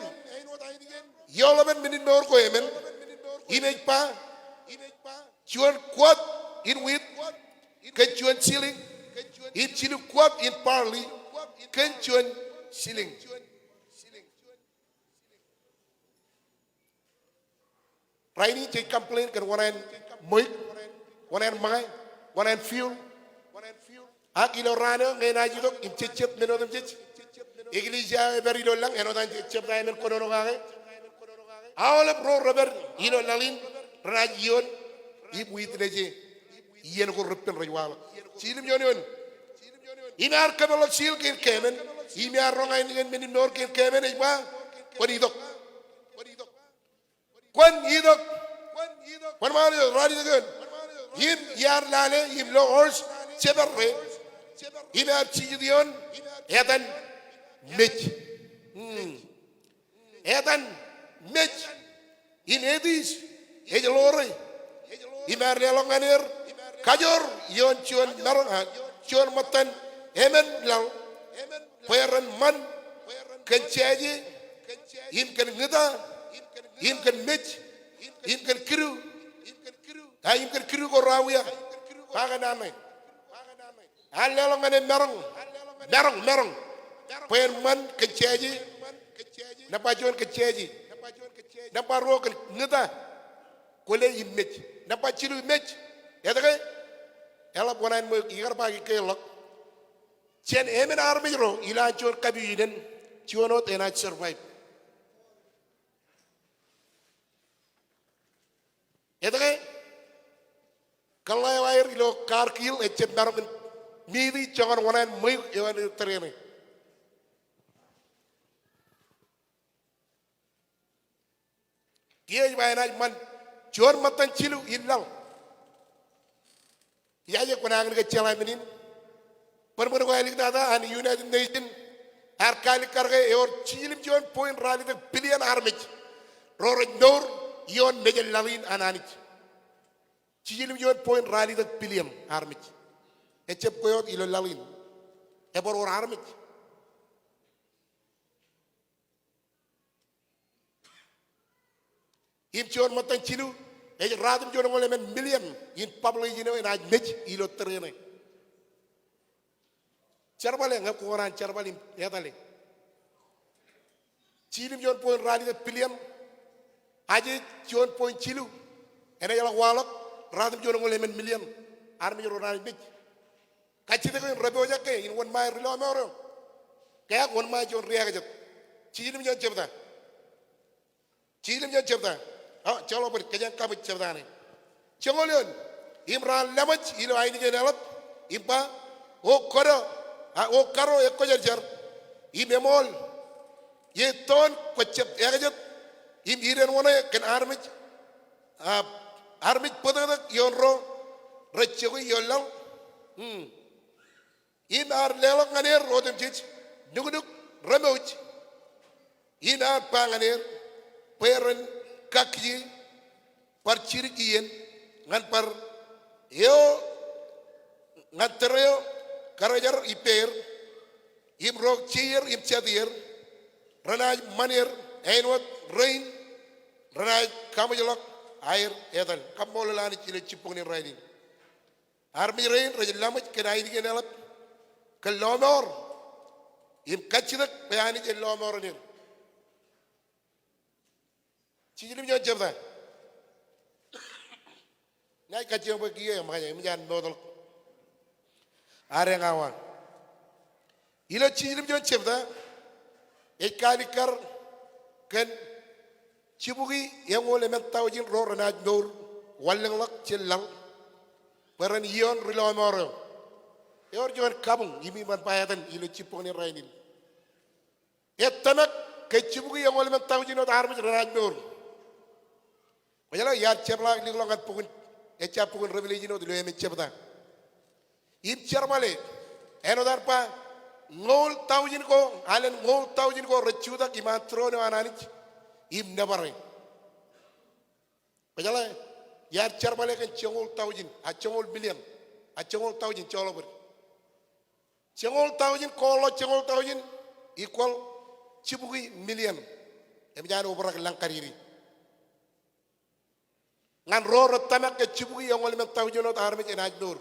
eoḷapān men in mour ko emān, im ej ba, juon quart in wheat kōn juon shilling, im jilu quart in barley kōn juon shilling. Rainin jej complain kōn wōṇāān ṃweiuk, wōṇāān ṃōñā, wōṇāān fuel. Ak ilo raan eo ñe enaaj itok im jejjet men otemjej, eklejia eo epād ilo lañ āinwōt an jebta emān kōnono kake. Aolep ro rej pād ilo laḷ in renaaj ioon im witness e iien ko repen rej waḷọk. Jiljilimjuon eoon. Im ear kōpeḷḷọk seal kein kāmān. Im ear roñ ainikien men in mour kein kāmān ej ba, kwōn itok. Kwōn itok. Kwōn ṃaanḷọk ralitōk eoon. Im iar lale im lo horse jeperre. Im ear jijet ioon etan mej. Hmm. Etan mej. Im Hades ej ḷoore. Im ear leḷọk ñan er kajoor ioon juon maroñ, a, juon ṃōttan emān laḷ. Bwe ren ṃan kōn jāje, im kōn ñūta, im kōn mej, im kōn kidu, a, im kōn kidu ko rawiia. Ba kōn naan ṇe. Ear leḷọk ñan e maroñ, maroñ, maroñ. Bwe en ṃan kōn jāje. Nōṃba juon kōn jāje. Nōṃba ruo kōn ñūta. Kwōle im mej. Nōṃba jilu mej. Etke? Eḷap wōṇāān ṃweiuk, ikar ba ke ḷọk. Jān emān armej ro, ilo an juon kapijukunen, juon wōt enaaj survive. Etke? Kōḷḷā eo aer ilo Kargil ejjab maroñ in miti joñan wōṇāān ṃweiuk eo an tōre ṇe. Kiiō ej ba enaaj ṃan juon ṃōttan jilu in laḷ. Ijaje kwōnañin ke jeḷā men in. Bōnbōn ko āliktata an United Nation ear kaalikkar ke ewōr jiljilimjuon point ralitōk billion armej ro rej mour ioon mejān laḷ in an Anij. Jiljilimjuon point ralitōk billion armej. Ejjab kwe wōt ilo laḷ in. Ebar wōr armej. Im juon ṃōttan jilu, ej ratimjuon eñoul emān million in population eo enaaj mej ilo tōre ṇe. Jerbale, ñe kwō kōṇaan jerbal im etale. Jiljilimjuon point ralitōk billion, aje juon point jilu, enaaj ḷọk waḷọk ratimjuon eñoul emān million armej ro renaaj mej. Kajjitōk eo in rej pojak ke in wōnṃae ri lọmọọr eo. Ke ak wōnṃae juon ri ekajet. Jiljilimjuon jebta. Jiljilimjuon jebta. O, joḷọk bōd, kōjeañ kaṃōj jebta ṇe. Joñoul eoon. Im raar laṃōj ilo ainikien eḷap. Im ba, O kōto, a, O karo ekwōjarjar. Im eṃool. Ie toon kwōjab ekajet. Im idenwōṇe kōn armej. A, armej bōtōktōk ioon ro rej jokwe ioon laḷ. Hmm. Im ear leḷọk ñan er otemjej nuknuk remouj. Im ear ba ñan er bwe ren kakkije bar jidik iien ñan bar eo ñan tōre eo karijer ippāer im ro jeier im jatier renaaj ṃan er āinwōt rein renaaj kaṃōjḷọk aer etal. Kaṃṃoolol Anij ilo jibboñin rainin. Armej rein rej laṃōj kōn ainikien eḷap kōn lọmọọr im kajjitōk bwe Anij en lọmọọren er. Jiljilimjuon jebta. Inaaj kajjioñ bwe kiiō eṃōkaj eṃōj an mootḷọk ad eñawa. Ilo jiljilimjuon jebta ej kaalikkar kōn jibukwi eñoul emān taujin ro renaaj mour wanlōñḷọk jān laḷ bwe ren ioon ri lọmọọr eo. Ewōr juon kabuñ im iban ba etan ilo jibboñin rainin. Ej tōmak ke jibukwi eñoul emān taujin wōt armej renaaj mour. Kwōjeḷā iar jepḷaak likḷọk ñan bok in, ejja bok in Revelation wōt ilo emān jebta. Im jerbale, āinwōt ear ba, ñoul taujin ko, alen ñoul taujin ko rej jutak iṃaan tūroon eo an Anij, im nōbare. Kwōjeḷā, iar jerbale kōn joñoul taujin, a joñoul million, a joñoul taujin joḷọk bōd. Joñoul taujin, koḷḷọk joñoul taujin, equal jibukwi million. Eṃōj an obrak lañ kadede. Ñan ro rej tōmak ke jibukwi eñoul emān taujin wōt armej enaaj mour.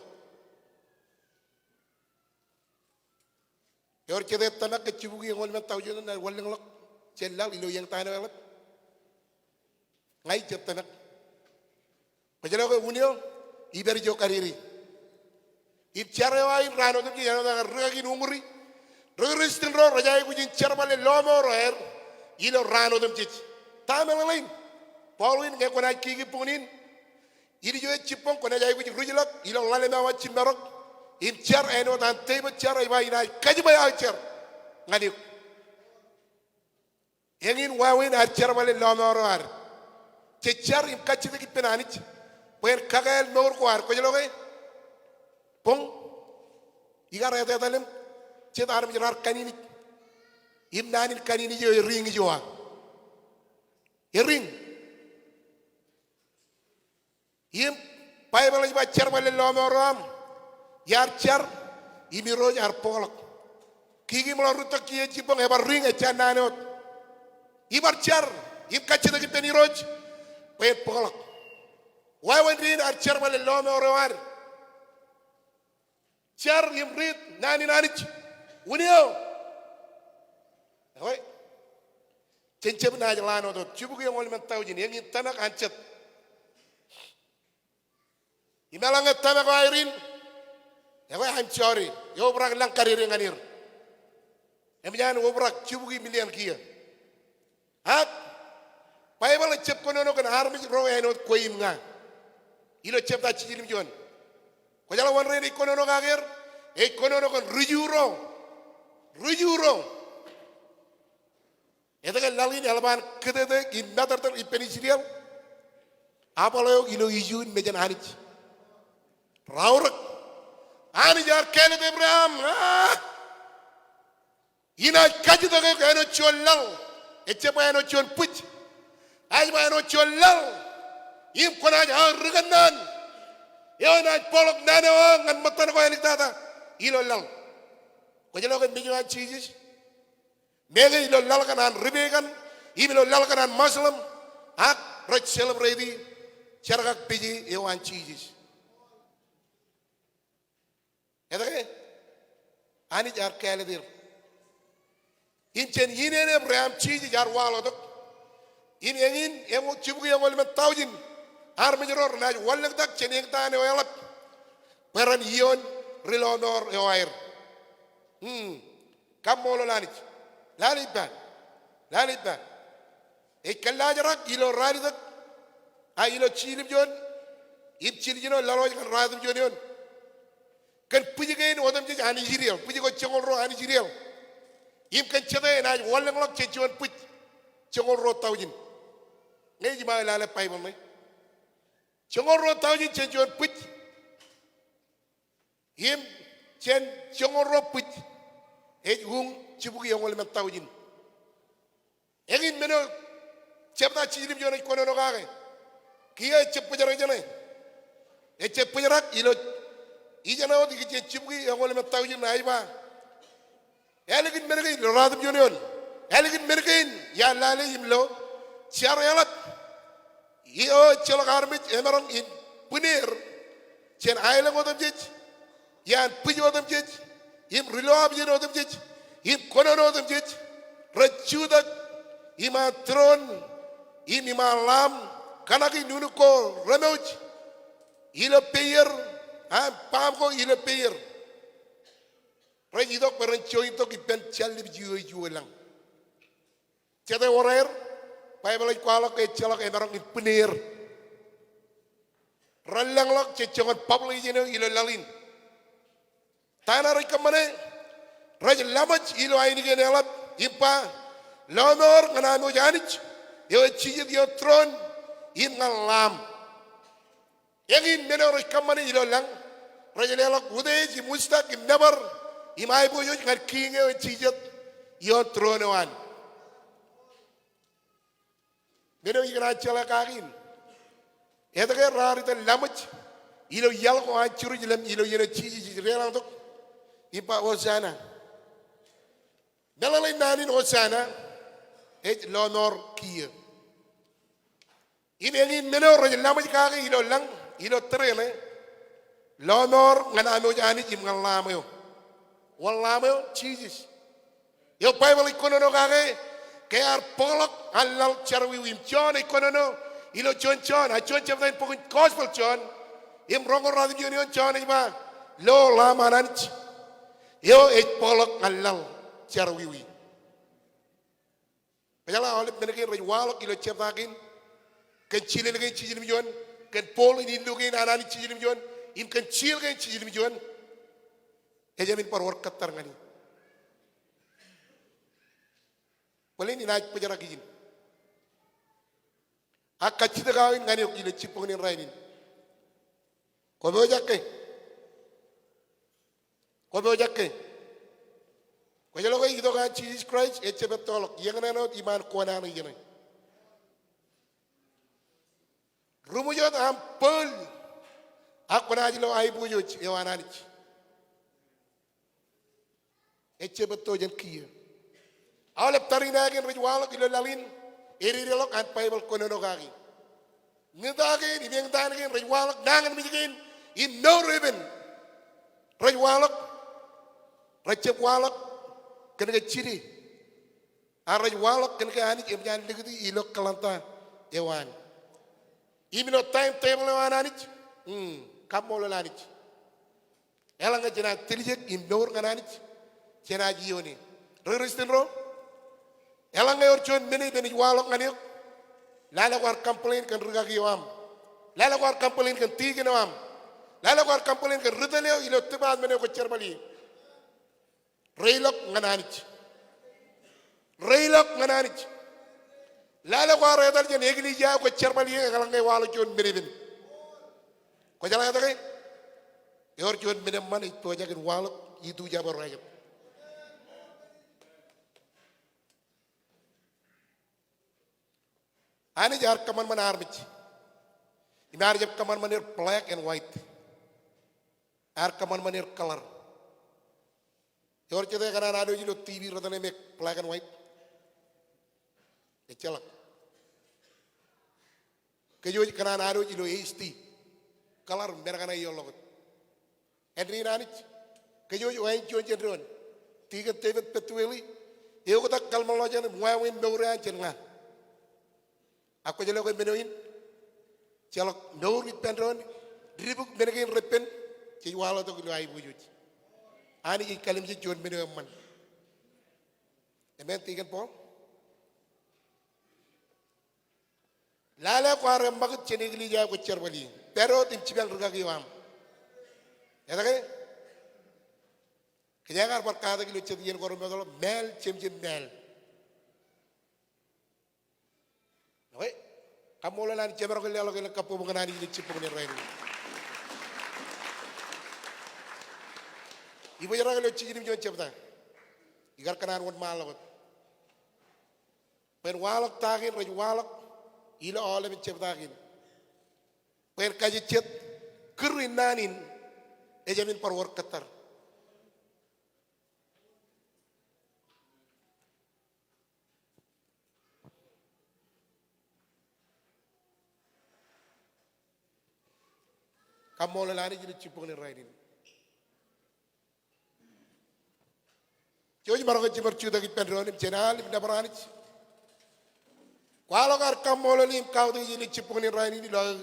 Ewōr jete ej tōmak ke jibukwi eñoul emān taujin wōt enaaj wanlōñḷọk jān laḷ ilo eñtaan eo eḷap? Ña ij jab tōmak. Kwōj lo ke unin eo, ij pād ijo kadede. Im jar eo aō in raan otemjej āinwōt aō rūkaki in uñūri. Ri Kūrjin ro rej aikuj in jerbale lọmọọr eo aer ilo raan otemjej. Ta meḷeḷein? Paul in ñe kwōnaaj kiki boñ in, ilju eo jibboñ kwōnaaj aikuj in ruj ḷọk ilo ḷalem awa jimmarok im jar āinwōt an Devid jar ej ba, inaaj kajiṃwe aō jar ñan eok. Eñin wāween ad jerbale lọmọọr eo ad. Jej jar im kajjitōk ippān Anij bwe en kakāāl mour ko ad. Kwōj lo ke? Boñ, ikar etetal im jet armej raar kaniniej. Im naan in kaniniej eo eriiñ ijo aō. Eriiñ. Im Baibōḷ ej ba jerbale lọmọọr eo aṃ. Iar jar im Irooj ear bōkḷọk. Kiki im ḷọk rūtto kiiō jibboñ, ebar riiñ, ejja naan eo wōt. Ibar jar im kajjitōk ippān Irooj bwe en bōkḷọk. Wāween dein ad jerbale lọmọọr eo ad. Jar im riit naan in Anij. Unin eo. Ekwe, jen jab naaj ḷaan wōt wōt. Jibukwi eñoul emān taujin, eñin tōmak an jet. Im eḷaññe tōmak eo aer in, ekwe, I'm sorry, eobrak lañ kadede ñan er. Eṃōj an obrak jibukwi milian kiiō. Ak Baibōḷ ejjab kōnono kōn armej ro āinwōt kwe im ña. Ilo jebta jiljilimjuon, kwōjeḷā wōn rein ej kōnono kake er? Ej kōnono kōn ri Ju ro. Ri Ju ro. Etke laḷ in eḷap an kūtōtō im matōrtōr ippān Israel? Abwal eo ilo iju in mejān Anij. Raorōk. Anij ear kāālōt Ebream, ah, inaaj kajjitōk eok āinwōt juon laḷ. Ejjab ba āinwōt juon bwij. Ej ba āinwōt juon laḷ. Im kwōnaaj aō ri kōnnaan eo enaaj bōkḷọk naan eo aō ñan ṃōttan ko āliktata ilo laḷ. Kwōj lo ke mej eo an Jisōs? Meñe ilo laḷ kaṇ an ri pegan im ilo laḷ kaṇ an Muslim, ak rej celebrate jerkakpeje eo an Jisōs. Etke? Anij ear kāālōt er. Im jān ineen Ebream Jisōs ear waḷọktok. Im eñin eño-, jibukwi eñoul emān taujin armej ro renaaj wanlōñtak jān eñtaan eo eḷap bwe ren iioon ri lọmọọr eo aer. Hmm. Kaṃṃoolol Anij. Lale ippa. Lale ippa. Ej kōllaajrak ilo ralitōk, a, ilo jiljilimjuon im jiljino laḷ wōj ñan ratimjuon eoon. Kōn bwij kein otemjej an Israel, bwij ko joñoul ruo an Israel. Im kōn jete enaaj wanlōñḷọk jān juon bwij joñoul ruo taujin. Ñe ij ba lale Baibōḷ ṇe, joñoul ruo taujin jān juon bwij. Im jān joñoul ruo bwij ej uñ jibukwi eñoul emān taujin. Eñin men eo jebta jiljilimjuon ej kōnono kake. Kiiō ejjab bōjrak ijeṇe. Ejjab bōjrak ilo ijeṇe wōt ikijjien jibukwi eñoul emān taujin ṇe, ej ba, ālikin men kein, ilo ratimjuon eoon, ālikin men kein iar lale im lo jar eḷap eo ejjeḷọk armej emaroñ in bwin er jān aelōñ otemjej, iaan bwij otemjej, im ri lowāpijin otemjej, im kōnono otemjej, rej jutak iṃaan tūroon im iṃaan Lamb, kōṇaki nuknuk ko remouj ilo peier, im baṃ ko ilo peier. Rej itok bwe ren jointok ippān jallib juon juon lañ. Jete wōr aer? Baibōḷ ej kwaḷọk ke ejjeḷọk emaroñ in bwin er. Ren lōñḷọk jān joñan population eo ilo laḷ in. Ta eṇ rej kōṃṃane? Rej laṃōj ilo ainikien eḷap im ba, lọmọọr ñan Aṃ Anij eo ej jijet ioon tūroon im ñan Lamb. Eñin men eo rej kōṃṃane ilo lañ, rej leḷọk utiej im wūjtak im nōbar im aiboojoj ñan Kiiñ eo ej jijet ioon tūroon eo an. Men eo ikōṇaan jeḷā kake in, etke raar itōn laṃōj ilo iaḷ ko an Jerusalem ilo iien eo Jisōs ej deḷọñtok im ba Hosanna? Meḷeḷein naan in Hosanna ej lọmọọr kiiō. Im eñin men eo rej laṃōj kake ilo lañ, ilo tōre ṇe, lọmọọr ñan Aṃ Anij im ñan Lamb eo. Wōn Lamb eo? Jisōs. Eo Baibōḷ ej kōnono kake ke ear bōkḷọk an laḷ jerọwiwi. Im Jon ej kōnono ilo juon Jon, a juon jebta in bok in Gospel Jon, im roñoul ruatimjuon eoon, Jon ej ba, lo Lamb an Anij eo ej bōkḷọk ñan laḷ jerọwiwi. Kwōjeḷā aolep men kein rej waḷọk ilo jebta kein, kōn jilel kein jiljilimjuon, kōn bōl in illu kein an Anij jiljilimjuon, im kōn jil kein jiljilimjuon, ejāmin bar wōr kōttar ñan e. Bōlen inaaj bōjrak ijin. Ak kajjitōk aō in ñan eok ilo jibboñin rainin. Kwō pojak ke? Kwō pojak ke? Kwōj lo ke itok an Jisōs Kraist ejjab ettoḷọk, eñṇe āinwōt iṃaan kōṇaan ijeṇe. Ri ṃōj wōt aṃ bōl, ak kwōnaaj lo aiboojoj eo an Anij. Ejjab etto jān kiiō. Aolep tariṇae kein rej waḷọk ilo laḷ in, ededeḷọk an Baibōḷ kōnono kaki. Ñūta kein im eñtaan kein rej waḷọk nañinmej kein im mour epen. Rej waḷọk, rejjab waḷọk kōn ke jide. Ak rej waḷọk kōn ke Anij eṃōj an likūti ilo calendar eo an. Im ilo timetable eo an Anij, mm, kaṃṃoolol Anij. Eḷaññe jenaaj tiljek im mour ñan Anij, jenaaj iioone. Ri Kristian ro, eḷaññe ewōr juon men epen ej waḷọk ñan eok, lale kwaar complain kōn rikaki eo aṃ. Lale kwaar complain kōn tikōn eo aṃ. Lale kwaar complain kōn ri tōl eo ilo department eo kwōj jerbal ie. Reilọk ñan Anij. Reilọk ñan Anij. Lale kwaar etal jān eklejia eo kwōj jerbal ie eḷaññe ewaḷọk juon men epen. Kwōjeḷā etke? Ewōr juon men eṃṃan ej pojak in waḷọk, ituja bwe rej jab. Anij ear kōṃanṃan armej. Im ear jab kōṃanṃan er black and white. Ear kōṃanṃan er color. Ewōr jete kōṇaan alwōj ilo T V rōtōn im black and white? Ejjeḷọk. Kōjwōj kōṇaan alwōj ilo H D. Color men kaṇe eoḷọk wōt. Āindein Anij, kōjwōj wāween juon jān doon. Deacon David Petueli, eoktak kōḷmānḷọkjeṇ im wāween mour eo an jān ña. Ak kwōj lo ke men eo in, ejjeḷọk mour ippān doon, dibuk men kein reppen, jej waḷọktok ilo aiboojoj. Anij ej kallimjej juon men eo eṃṃan. Amen, Deacon Paul? Lale kwaar eṃṃakūt jān eklejia eo kwōj jerbal ie. Pād wōt im jipañ rikaki eo aṃ. Etke? Kōj ekar bar katak ilo jet iien ko remootḷọk, māāl jemjem māāl. Okay? Kaṃṃoolol Anij, jemaroñ ke leḷọk elōñ kabbokbok ñan Anij ilo jibboñin rainin. Ibōjrak ilo jiljilimjuon jebta. Ikar kōṇaan wōnṃaanḷọk wōt. Bwe en waḷọk ta kein rej waḷọk ilo aolepen jebta kein. Bwe en kajejjet kūr in naan in ejāmin bar wōr kōttar. Kaṃṃoolol Anij ilo jibboñin rainin. Jouj, maroñ ke jiṃor jutak ippān doon im jen al im nōbar Anij. Kwaḷọk ad kaṃṃoolol e im kautiej e ilo jibboñin rainin ilo aō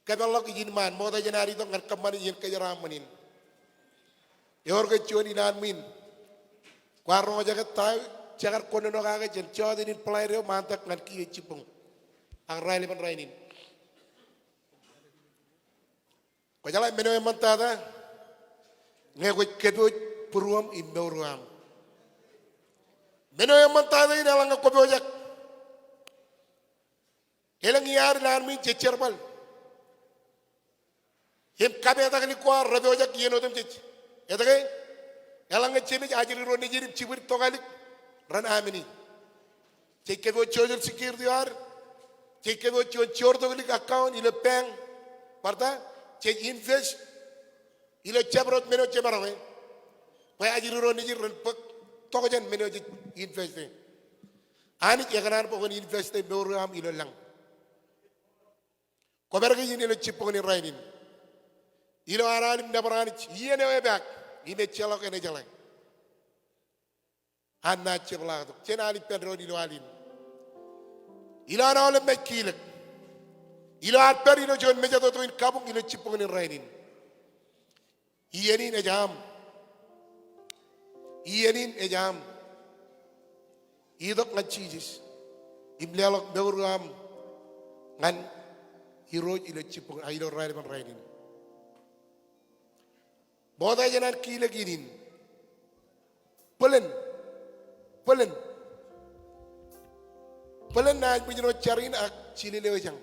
kōpeḷḷọk ijin ṃaan, ṃokta jān ad itok ñan kōṃṃan iien kōjeraaṃṃan in. Ewōr ke juon ilowaan ṃwiin kwaar roñjake ta eo jekar kōnono kake jān jọteen in flight eo ṃaantak ñan kiiō jibboñ ak raelepen rainin? Kwōjeḷā men eo eṃṃantata ñe kwōj kōpooj būruōṃ im mour eo aṃ. Men eo eṃṃantata in eḷaññe kwō pojak, elōñ iaad ilowaan ṃwiin jej jerbal im kapetak likua rej pojak iien otemjej. Etke? Eḷaññe jemej ajri ro nejid im jibwid tokālik, ren amini. Jej kōpooj Social Security eo ad. Jej kōpooj juon joortoklik account ilo bank. Bar ta? Jej invest ilo jabdewōt men eo jemaroñ e. Bwe ajri ro nejid ren bōk tok jān men eo jej invest e. Anij ekōṇaan bwe kwōn invest e mour eo aṃ ilo lañ. Kwōpād ke ijin ilo jibboñin rainin ilo ad al im nōbar Anij, iien eo epaak im ejjeḷọk eṇ ejeḷā. An naaj jepḷaaktok. Jen al ippān doon ilo al in. Ilo an aolep mej kilōk, ilo ad pād ilo juon mejatoto in kabuñ ilo jibboñōn in rainin. Iien in ej aṃ. Iien in ej aṃ. Itok ñan Jisōs im leḷọk mour eo aṃ ñan Irooj ilo jibboñ, a, ilo raelepen rainin. Ṃokta jān an kilōk iien in. Bōlen. Bōlen. Bōlen naaj ṃōjṇọ jar in ak jilel eo ejañ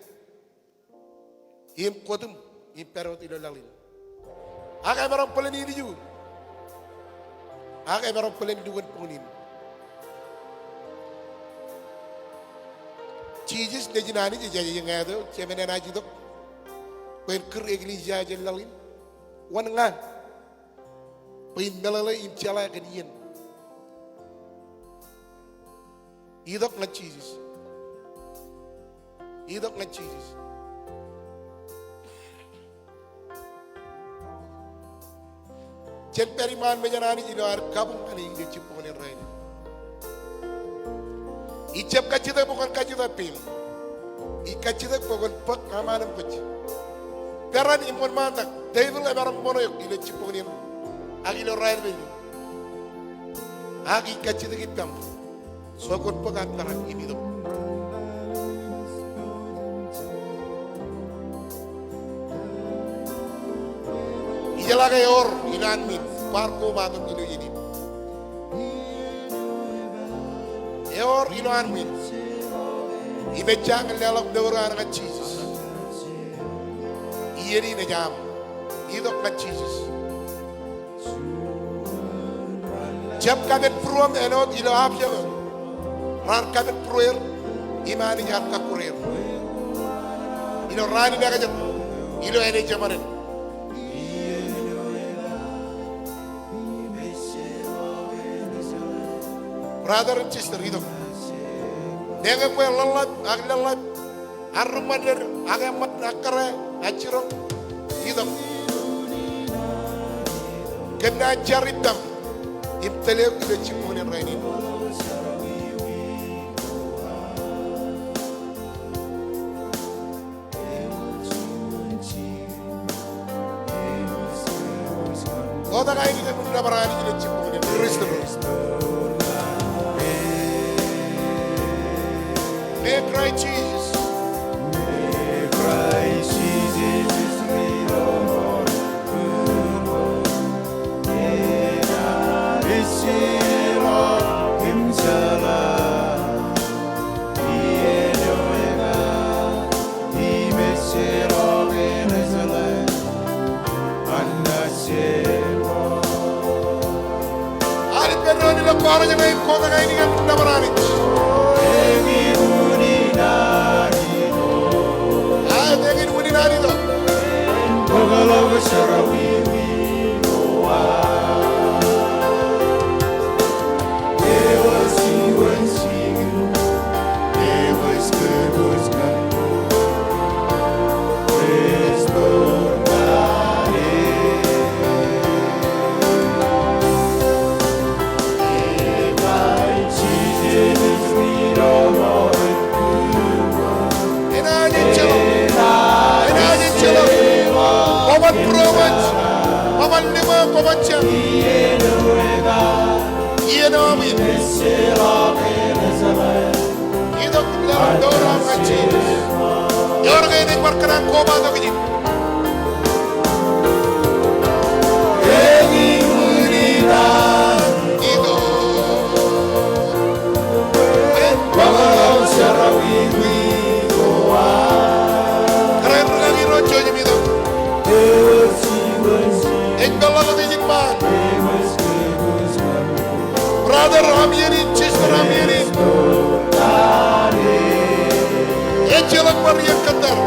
im kōtūṃ im pād wōt ilo laḷ in. Ak emaroñ bōlen ilju. Ak emaroñ bōlen lukkuun boñin. Jisōs Nejin Anij ej jaje ñāāt eo, jemān enaaj itok bwe en kūr eklejia jān laḷ in. Wōn ña bwe in meḷeḷe im jeḷā kōn iien. Itok ñan Jisōs. Itok ñan Jisōs. Jen pād iṃaan mejān Anij ilo ad kabuñ ñan e ilo jibboñōn in rainin. Ij jab kajjitōk bwe kwōn kajjitōk peiṃ. Ij kajjitōk bwe kwōn bōk aṃ ṃaan im kwōj peran im wōnṃaantak. Devil emaroñ ṃoṇe eok ilo jibboñōn in ak ilo raelep in. Ak ij kajjitōk ippaṃ bwe kwōn bōk aṃ peran im itok. Ijeḷā ke eor ilowaan ṃwiin kwaar kobatok ilo iien in. Eor ilowaan ṃwiin im ejja ñan leḷọk mour eo an ñan Jisōs. Iien in ej aṃ. Itok ñan Jisōs. Jab kapen būruōṃ āinwōt ilo apiōk eo raar kapen būrueir im Anij ear kakkure er. Ilo raan in ekajet, ilo āne jeṃaden. Brother and sister, itok. Meñe kwe ḷōḷḷap ak lōḷḷap, ak ri ṃōn ded, ak eṃṃan, ak kōrā, ak jiroñ, itok. Kōm naaj jar ippaṃ im tōl eok ilo jibboñōn in rainin. Ṃokta kain kōm im nōbar Anij ilo jibboñōn in. Praise the Lord. May Christ Jesus. Aolep men ro ilo kōrā, ej ñe im ṃokta kain kōm im nōbar Anij. Aolep men ro ilo kōrā, ej ñe im ṃokta kain kōm im nōbar Anij. Enaaj ejjeḷọk. Enaaj ejjeḷọk. Kwōban būroṃōj. Kwōban liṃo, kwōban jab. Iien eo aṃ in. Itok im leḷọk mour eo aṃ ñan Jisōs. Eor ke enaaj bar kōṇaan kobatok ijin? Itok. Kōrā in rūkaki ro, jouj im itok. Ej peḷḷọk wōt ijin ṃaan. Brother, aṃ iien in, sister, aṃ iien in. Ejjeḷọk bar iien kōttar.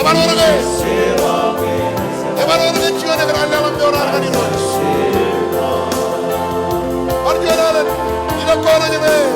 Ebar wōr ke, ebar wōr ke juon ekōṇaan leḷọk mour eo an ñan Irooj. Bar juon alen ilo kōrā eo aṃ.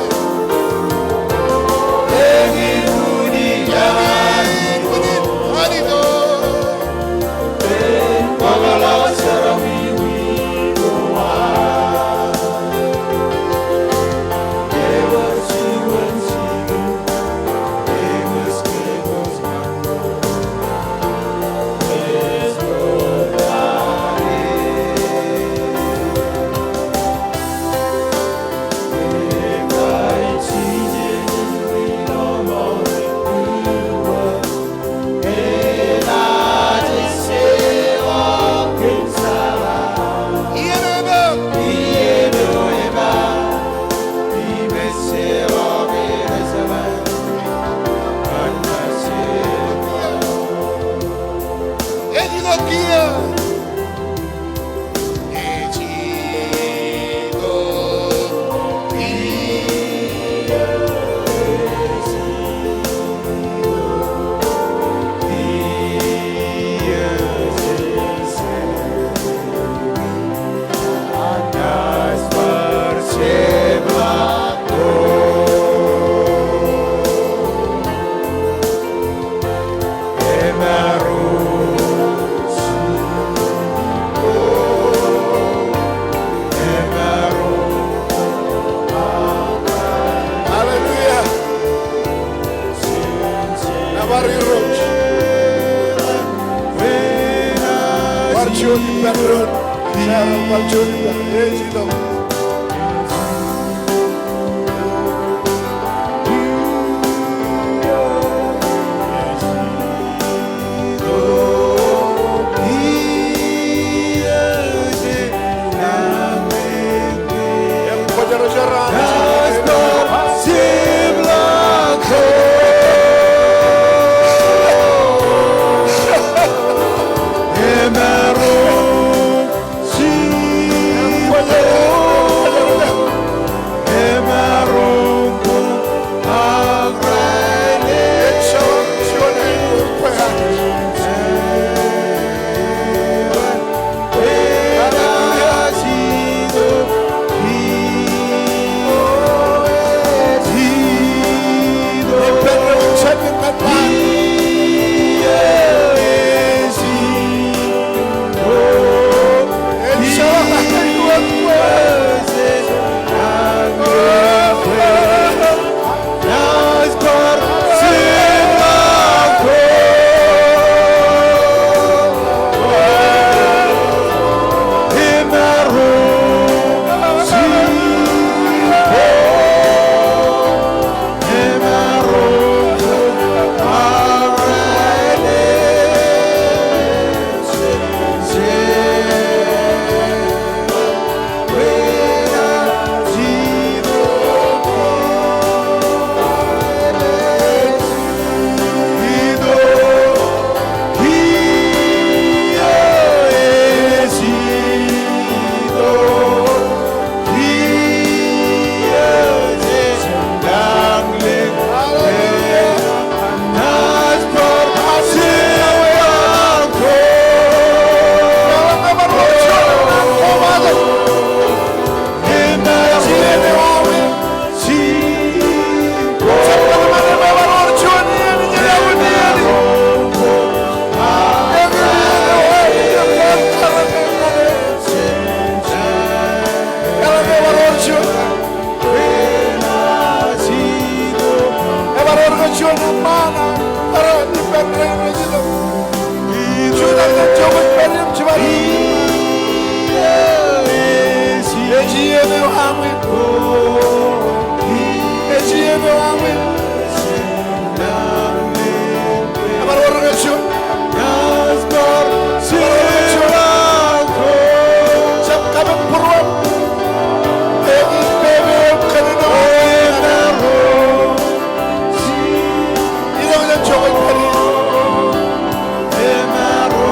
Hallelujah.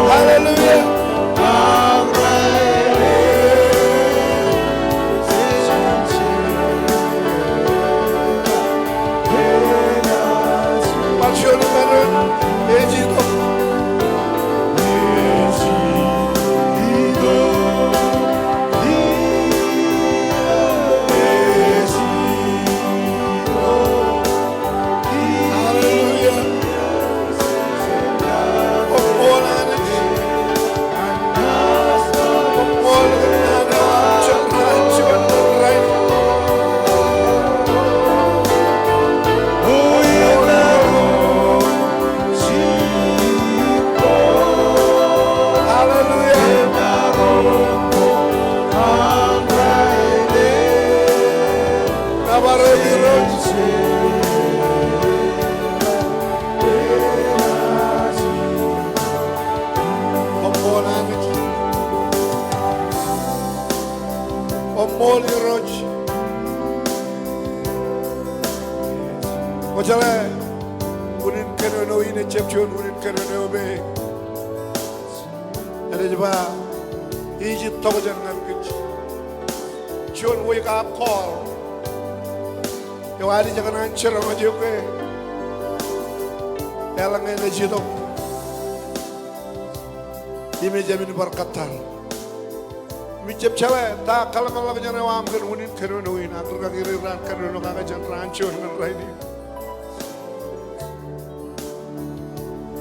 Hallelujah. Koṃṃool Anij. Koṃṃool Irooj. Kwō jeḷā unin kōnono in ejjab juon unin kōnono eo me enaaj ba ij itok jān ñan kōj. Juon wiik ab call eo Anij ekōṇaan jiroñ eo ke eḷaññe enaaj itok im ejāmin bar kōttar. Im ij jab jeḷā ta kōḷmānḷọkjeṇ eo aṃ kōn unin kōnono in ak ri-kaki ro raar kōnono kake jān raan juon ñan rainin.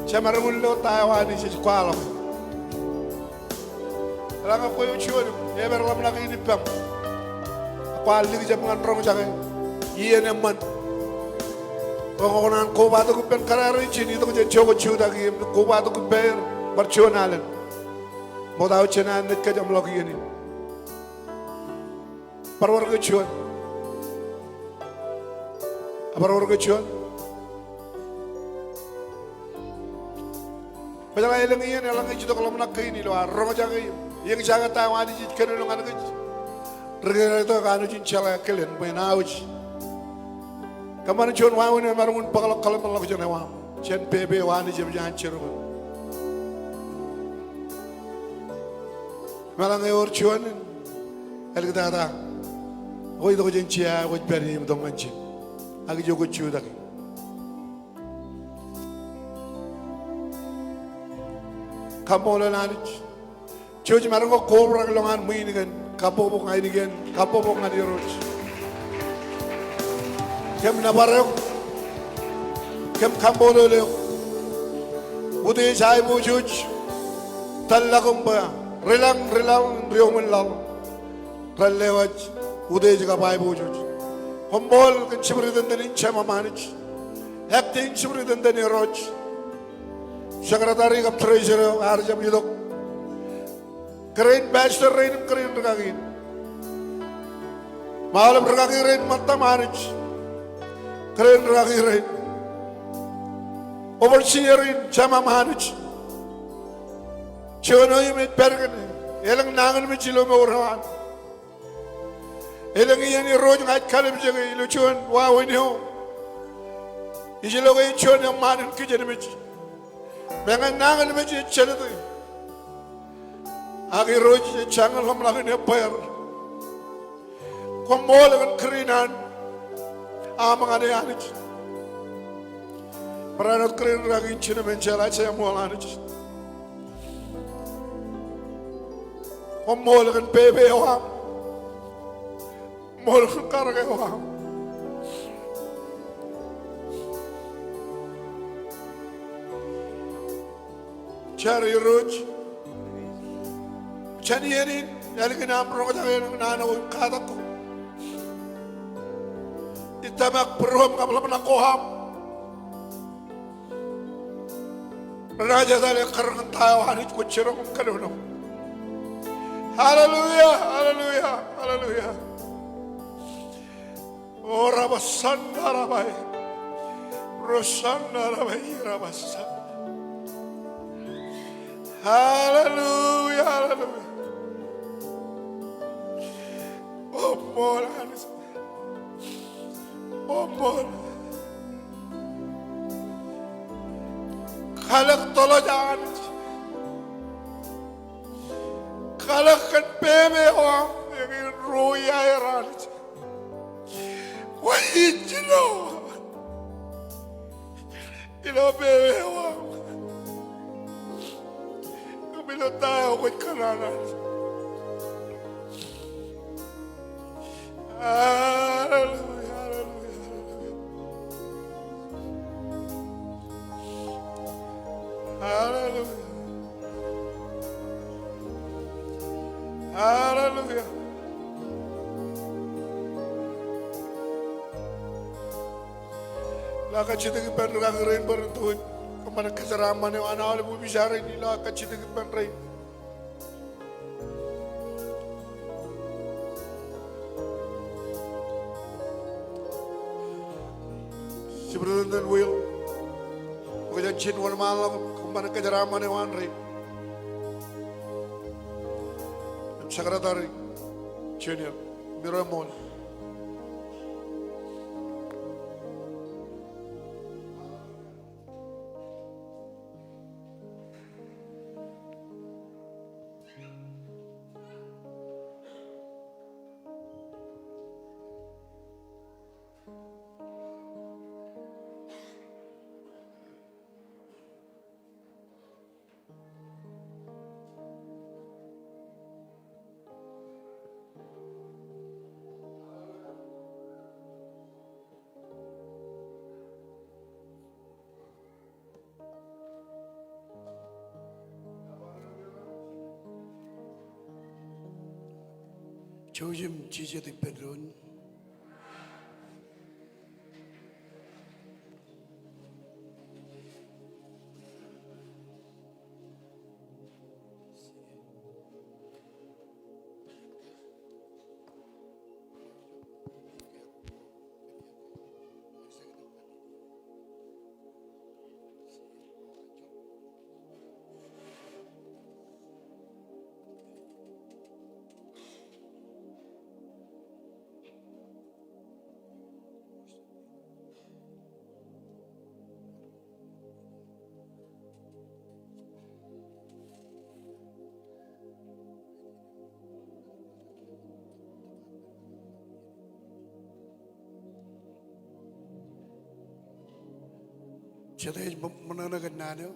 Jemaroñ in lo ta eo Anij ej kwaḷọk. Eḷaññe kwe eo juon im ej pād ḷōmṇak in ippaṃ, kwaar likjab ñan roñjake iien eṃṃan. Bwe kwō kōṇaan kobatok ippān kōrā ro ijin, itok jān ijo kwōj jutak im kobatok ippāer bar juon alen. Ṃokta wōt jān an naaj kōjeṃḷọk iien in. Bar wōr kōj juon. Bar wōr kōj juon. Kwōjeḷā elōñ iien eḷaññe ej itok ḷōmṇak kein ilo ad roñjake im eñjake ta eo Anij ej kōnono ñan kōj. Ri kōjatdikdik eo ej kanooj in jeḷā kilen bwe en aō wōj. Kōṃṃan juon wāween eo emaroñ in bōkḷọk kōḷmānḷọkjeṇ eo aṃ jān pepe eo Anij ej an jiroñ. Im eḷaññe ewōr juon, āliktata. Kwōj itok jān jea eo kwōj pād im itok ñan ijin. Ak ijo kwōj jutak ie. Kaṃṃoolol Anij. Jej maroñ ke kobrak lowaan ṃwiin kōn kabbokbok ainikien, kabbokbok ñan Irooj. Kōm nōbar eok, kōm kaṃṃoolol eok. Utiej aiboojoj, tōllọk im bwe ri lañ, ri laḷ, ri omen laḷ ren lewōj utiej kab aiboojoj. Koṃṃool kōn jibwidtōn in Jemām Anij. Acting jibwidtōn Irooj. Secretary kab treasurer eo ear jab itok. Kōrā in pastor rein im kōrā in rikaki in. Im aolep rikaki rein ṃōttam Anij. Kōrā in rikaki rein. Overseer in Jemām Anij. Juon eo im ej pād kōn elōñ nañinmej ilo mour eo an. Elōñ iien Irooj ña ij kalimjeke ilo juon wāween eo ij lo ke juon eṃṃaan in kijenmej. Meñe nañinmej ej jelōt, ak Irooj ej jañin ḷōmṇak in ebbeer. Koṃṃool kōn kūr in an aṃ ñan e Anij. Barāinwōt kūr in rikaki in jino men jeḷā Samuel Anij. Koṃṃool kōn pepe eo aṃ. Koṃṃool kōn karōk eo aṃ. Jar Irooj. Jān iien in, ālikin aṃ roñjake naan ko im katak ko, ij tōmak būruōm kab ḷōmṇak ko aṃ renaaj etale kar ñan ta eo Anij kwōj jiroñ im kōnono. Hallelujah, hallelujah, hallelujah. O rabasanda rabai. Rosanda rabai, rabasanda. Hallelujah, hallelujah. Koṃṃool Anij. Koṃṃool. Kalōk toḷ eo Anij. Kalōk kōn pepe eo aṃ, eñin ro iaer Anij. Kwōj jino ilo pepe eo aṃ. Im ilo ta eo kwōj kōṇaan Anij. Hallelujah, hallelujah, hallelujah. Hallelujah. Hallelujah. Ilo kajjitōk ippān rikaki rein bwe ren tōl kōṃṃane kōjeraaṃṃan eo an aolep opiij rein ilo kajjitōk ippān rein. Jibwidtōn Will, bwe kōjeañ jen wōnṃaanḷọk kōṃṃane kōjeraaṃṃan eo an rein. Im Secretary Junior, Miro Mol. Jouj im jijet ippān doon. Jete ej ṃō-, ṃōṇōṇō kōn naan eo?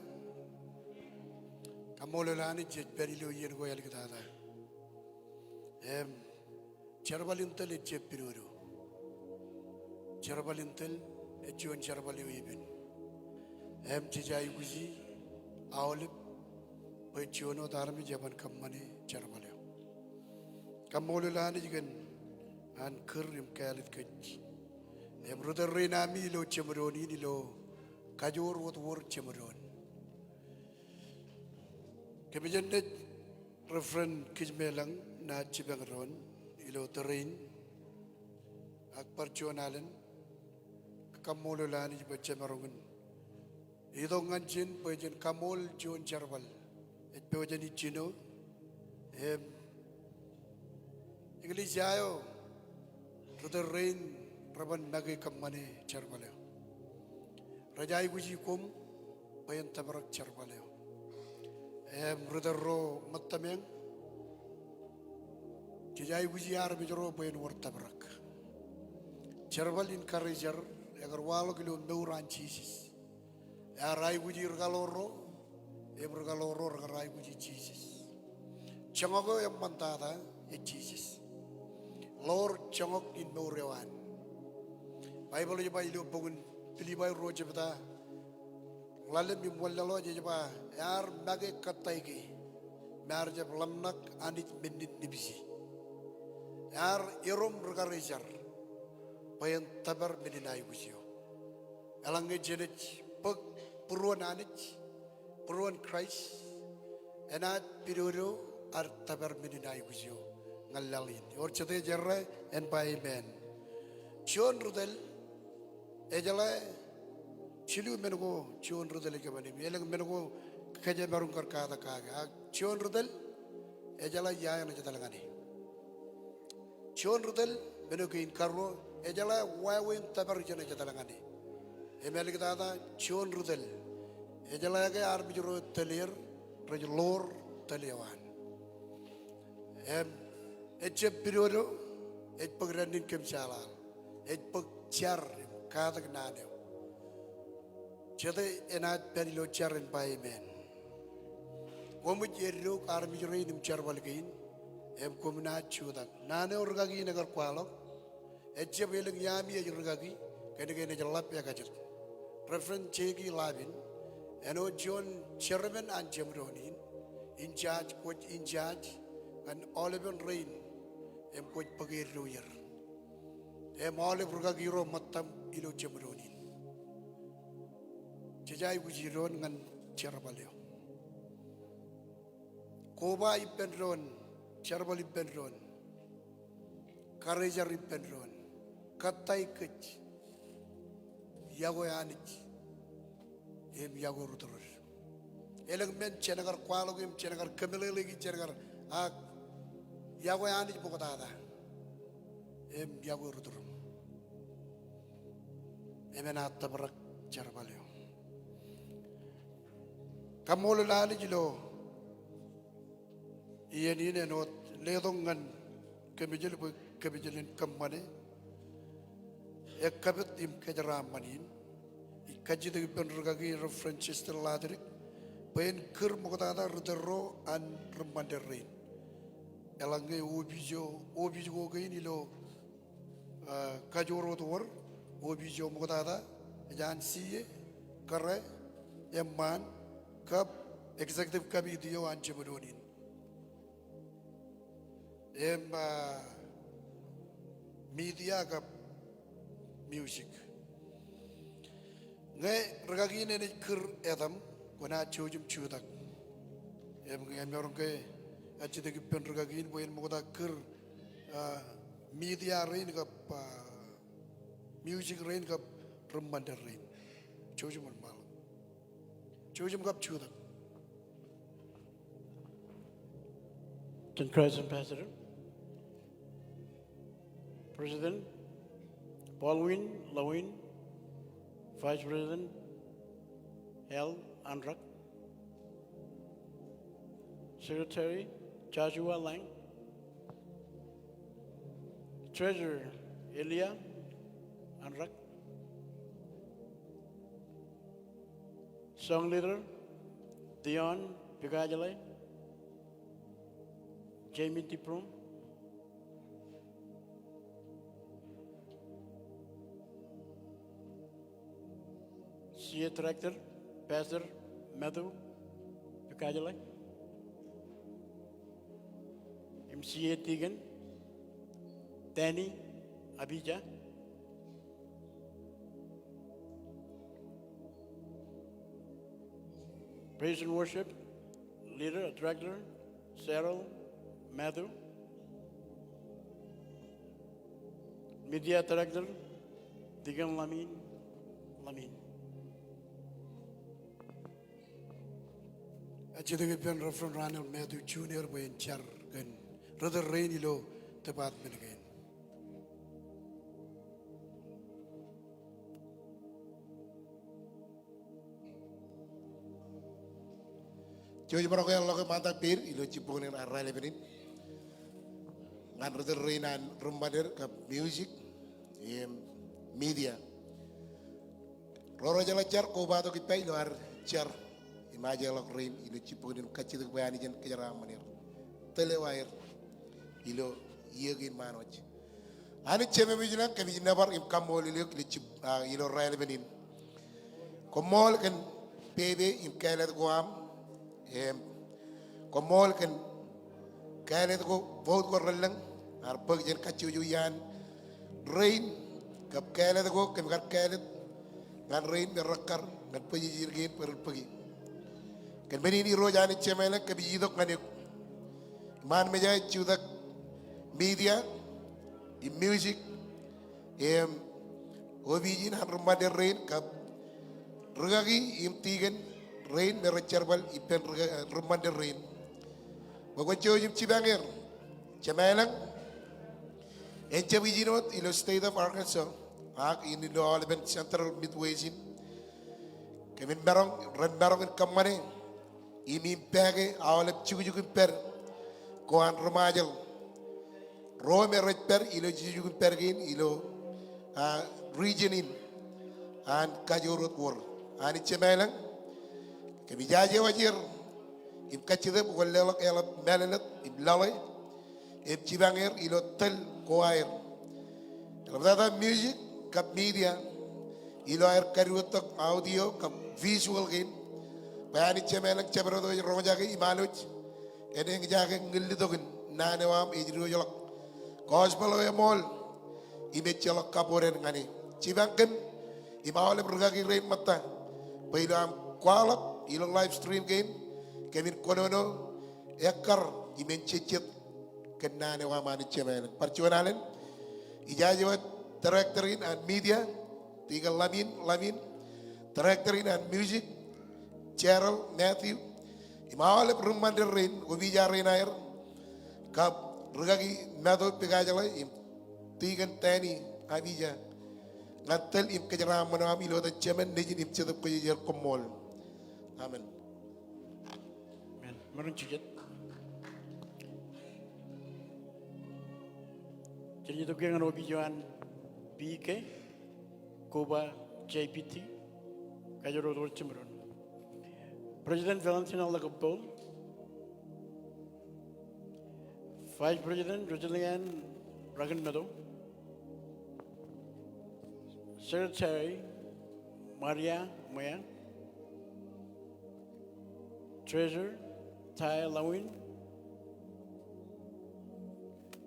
Kaṃṃoolol Anij jej pād ilo iien ko āliktata. Im jerbal in tōl ej jab pidodo. Jerbal in tōl ej juon jerbal eo epen. Im jej aikuji aolep bwe juon wōt armej eban kōṃṃane jerbal eo. Kaṃṃoolol Anij kōn an kūr im kāālōt kōj. Im ri tōl rein ami ilo jeṃdoon in ilo kajoor wōt wōr jeṃdoon. Kōmij eṇ ej Reverend Kijmeḷañ naaj jipañ doon ilo tōre in ak bar juon alen. Kaṃṃoolol Anij bwe jemaroñ in itok ñan ijin bwe jen kaṃool juon jerbal. Ej pojak in jino im eklejia eo, ri tōl rein reban make kōṃṃane jerbal eo. Rej aikuji koṃ bwe en tōprak jerbal eo. Im ri tōl ro ṃōttameañ, jej aikuji armej ro bwe en wōr tōprak. Jerbal in karijer ekar waḷọk ilo mour an Jisōs. Ear aikuji ri kaḷoor ro, im ri kaḷoor ro rekar aikuji Jisōs. Joñak eo eṃṃantata ej Jisōs. Ḷoor joñak in mour eo an. Baibōḷ ej ba ilo bok in Pilippai ruo jebta ḷalem im wanlaḷọk ej ba, ear make kōttāik e, im ear jab ḷōmṇak Anij men in nipiji. Ear erom ri karijer bwe en tōpar men in aikuj eo. Eḷaññe jenaaj bōk būruon Anij, būruon Kraist, enaaj pidodo ad tōpar men in aikuj eo ñan laḷ in. Ewōr jete ej errā en ba amen. Juon ri tōl ejeḷā jilu men ko juon ri tōl ej kōṃṃane. Elōñ men ko kōj jemaroñ kar katak kake. Ak juon ri tōl ejeḷā ia eṇ ej etal ñan e. Juon ri tōl men ko kein karuo ejeḷā wāween tōpar ijeṇ ej etal ñan e. Im āliktata juon ri tōl ejeḷā ke armej ro tōl er rej ḷoor tōl eo an. Im ejjab pidodo, ej bōk dānnin kōm jeḷāḷ. Ej bōk jar im katak naan eo. Jete enaaj pād ilo jar en ba amen. Koṃij eddo armej rein im jerbal kein, im koṃ naaj jutak. Naan eo rikaki in ekar kwaḷọk, ejjab elōñ iaami ej rikaki, kōnke enaaj ḷap ekajet. Reverend Jeki Ḷapin, āinwōt juon chairman an jeṃdoon in, in charge, kwōj in charge ñan aolepen rein, im kwōj bōk eddo er. Im aolep rikaki ro ṃōttaṃ ilo jeṃdoon in. Jej aikuji doon ñan jerbal eo. Koba ippān doon, jerbal ippān doon, karijer ippān doon, kōttāik kōj, iọkwe Anij, im iọkwe ri tōl ro. Elōñ men jen kar kwaḷọk im jen kar kōmeḷeḷeiki, jen kar, ak iọkwe Anij ṃoktata im iọkwe ri tōl ro. Im enaaj tōprak jerbal eo. Kaṃṃoolol Anij ilo iien in āinwōt letok ñan kōmjel bwe kōmjel in kōṃṃane ekkapit im kōjeraaṃṃan in. Ij kajjitōk ippān rikaki Reverend Chester Ḷaddik bwe en kūr ṃoktata ri tōl ro an ri ṃandeḷ rein. Eḷaññe opiij eo, opiij ko kein ilo ah, kajoor wōt wōr, opiij eo ṃoktata ej an C A, kōrā, eṃṃaan, kab executive committee eo an jeṃdoon in. Im, ah, media kab music. Ñe rikaki in enaaj kūr etaṃ, kwōnaaj jouj im jutak. Im ñe emaroñ ke ajjitōk ippān rikaki in bwe en ṃokta kūr, ah, media rein kab, ah, music rein kab ri ṃandeḷ rein. Jouj im wōnṃaanḷọk. Jouj im kab jutak. President, President, President Baldwin Lewin, Vice President Hal Andruk, Secretary Joshua Lang, Treasurer Elia Andruk, Song leader, Dion Pikajeḷā, Jamie Dibrum. C A director, Pastor Matthew Pikajeḷā. Im C A deacon, Danny Abija. Praise and worship leader, director, Cheryl Matthew. Media director, Deacon Lamin Lamin. Ij jetōb ippān Reverend Ronald Matthew Junior bwe en jar kōn ri tōl rein ilo department kein. Jouj maroñ ke ḷọk ṃaantak peid ilo jibboñin raelepen in ñan ri tōl rein an ri ṃander kab music im media. Ro rej jeḷā jar kobatok ippa ilo ad jar im ajeḷọk rein ilo jibboñin im kajjitōk bwe Anij en kōjeraaṃṃan er. Tōl eo aer ilo iiō kein ṃaanwōj. Anij Jemem ilañ, kōmij nōbar im kaṃṃoolol eok ilo jib, ah, ilo raelepen in. Koṃṃool kōn pepe im kāālōt ko aṃ. Im koṃṃool kōn kāālōt ko, vote ko relōñ, ear bōk jān kajjojo iaan rein, kab kāālōt ko kōm kar kāālōt ñan rein me rekkar ñan position kein bwe ren bōki. Kōn men in Irooj Anij Jemem ilañ, kōmij itok ñan eok iṃaan mejae jutak media im music im opiij in an ri ṃander rein kab rūkaki im tikōn rein me rej jerbal ippān rūka-, ri ṃander rein. Bwe kwōn jouj im jipañ er. Jemem ilañ, en jab ijin wōt ilo state of Arkansas, ak in ilo aolepen Central Midwest in. Kōmin maroñ, ren maroñ in kōṃṃane im impact e aolep jukjuk im pād ko an ri Ṃajeḷ ro me rej pād ilo jukjuk im pād kein ilo, ah, region in an kajoor wōt wōr. Anij Jemem ilañ, kōmij aje waj er im kajjitōk bwe kwōn leḷọk eḷap mālōtlōt im lale im jipañ er ilo tōl ko aer. Eḷaptata music kab media ilo aer kadiwōjtok audio kab visual kein. Bwe Anij Jemem ilañ, jabdewōt eo ej roñjake im alwōj en eñjake ñillitokin naan eo aṃ ej diwōjḷọk gospel eo eṃool im ejjeḷọk kabodān ñan e. Jipañ kōm im aolep rūkaki rein ṃōtta bwe ilo aṃ kwaḷọk ilo live stream kein kōmin kōnono ekkar im en jejjet kōn naan eo aṃ Anij Jemem ilañ. Bar juon alen, ijaje wōt director in an media, Deacon Lamin Lamin, director in an music, Cheryl Matthew, im aolep ri ṃander rein, opiij rein aer, kab rūkaki Matthew Pikajeḷā im Deacon Danny Abija, ñan tōl im kōjeraaṃṃan eo aṃ ilo etan Jemān, Nejin im Jetōb Kwōjarjar, koṃṃool. Amen. Amen. Maroñ jijet. Jen itok kiiō ñan opiij eo an P K, koba J P T, kajoor wōt wōr jimjuon. President Valentino Lakapol, Vice President Rosalie Ann Rakinmeto, Secretary Maria Mea, Treasurer Tai Lawin,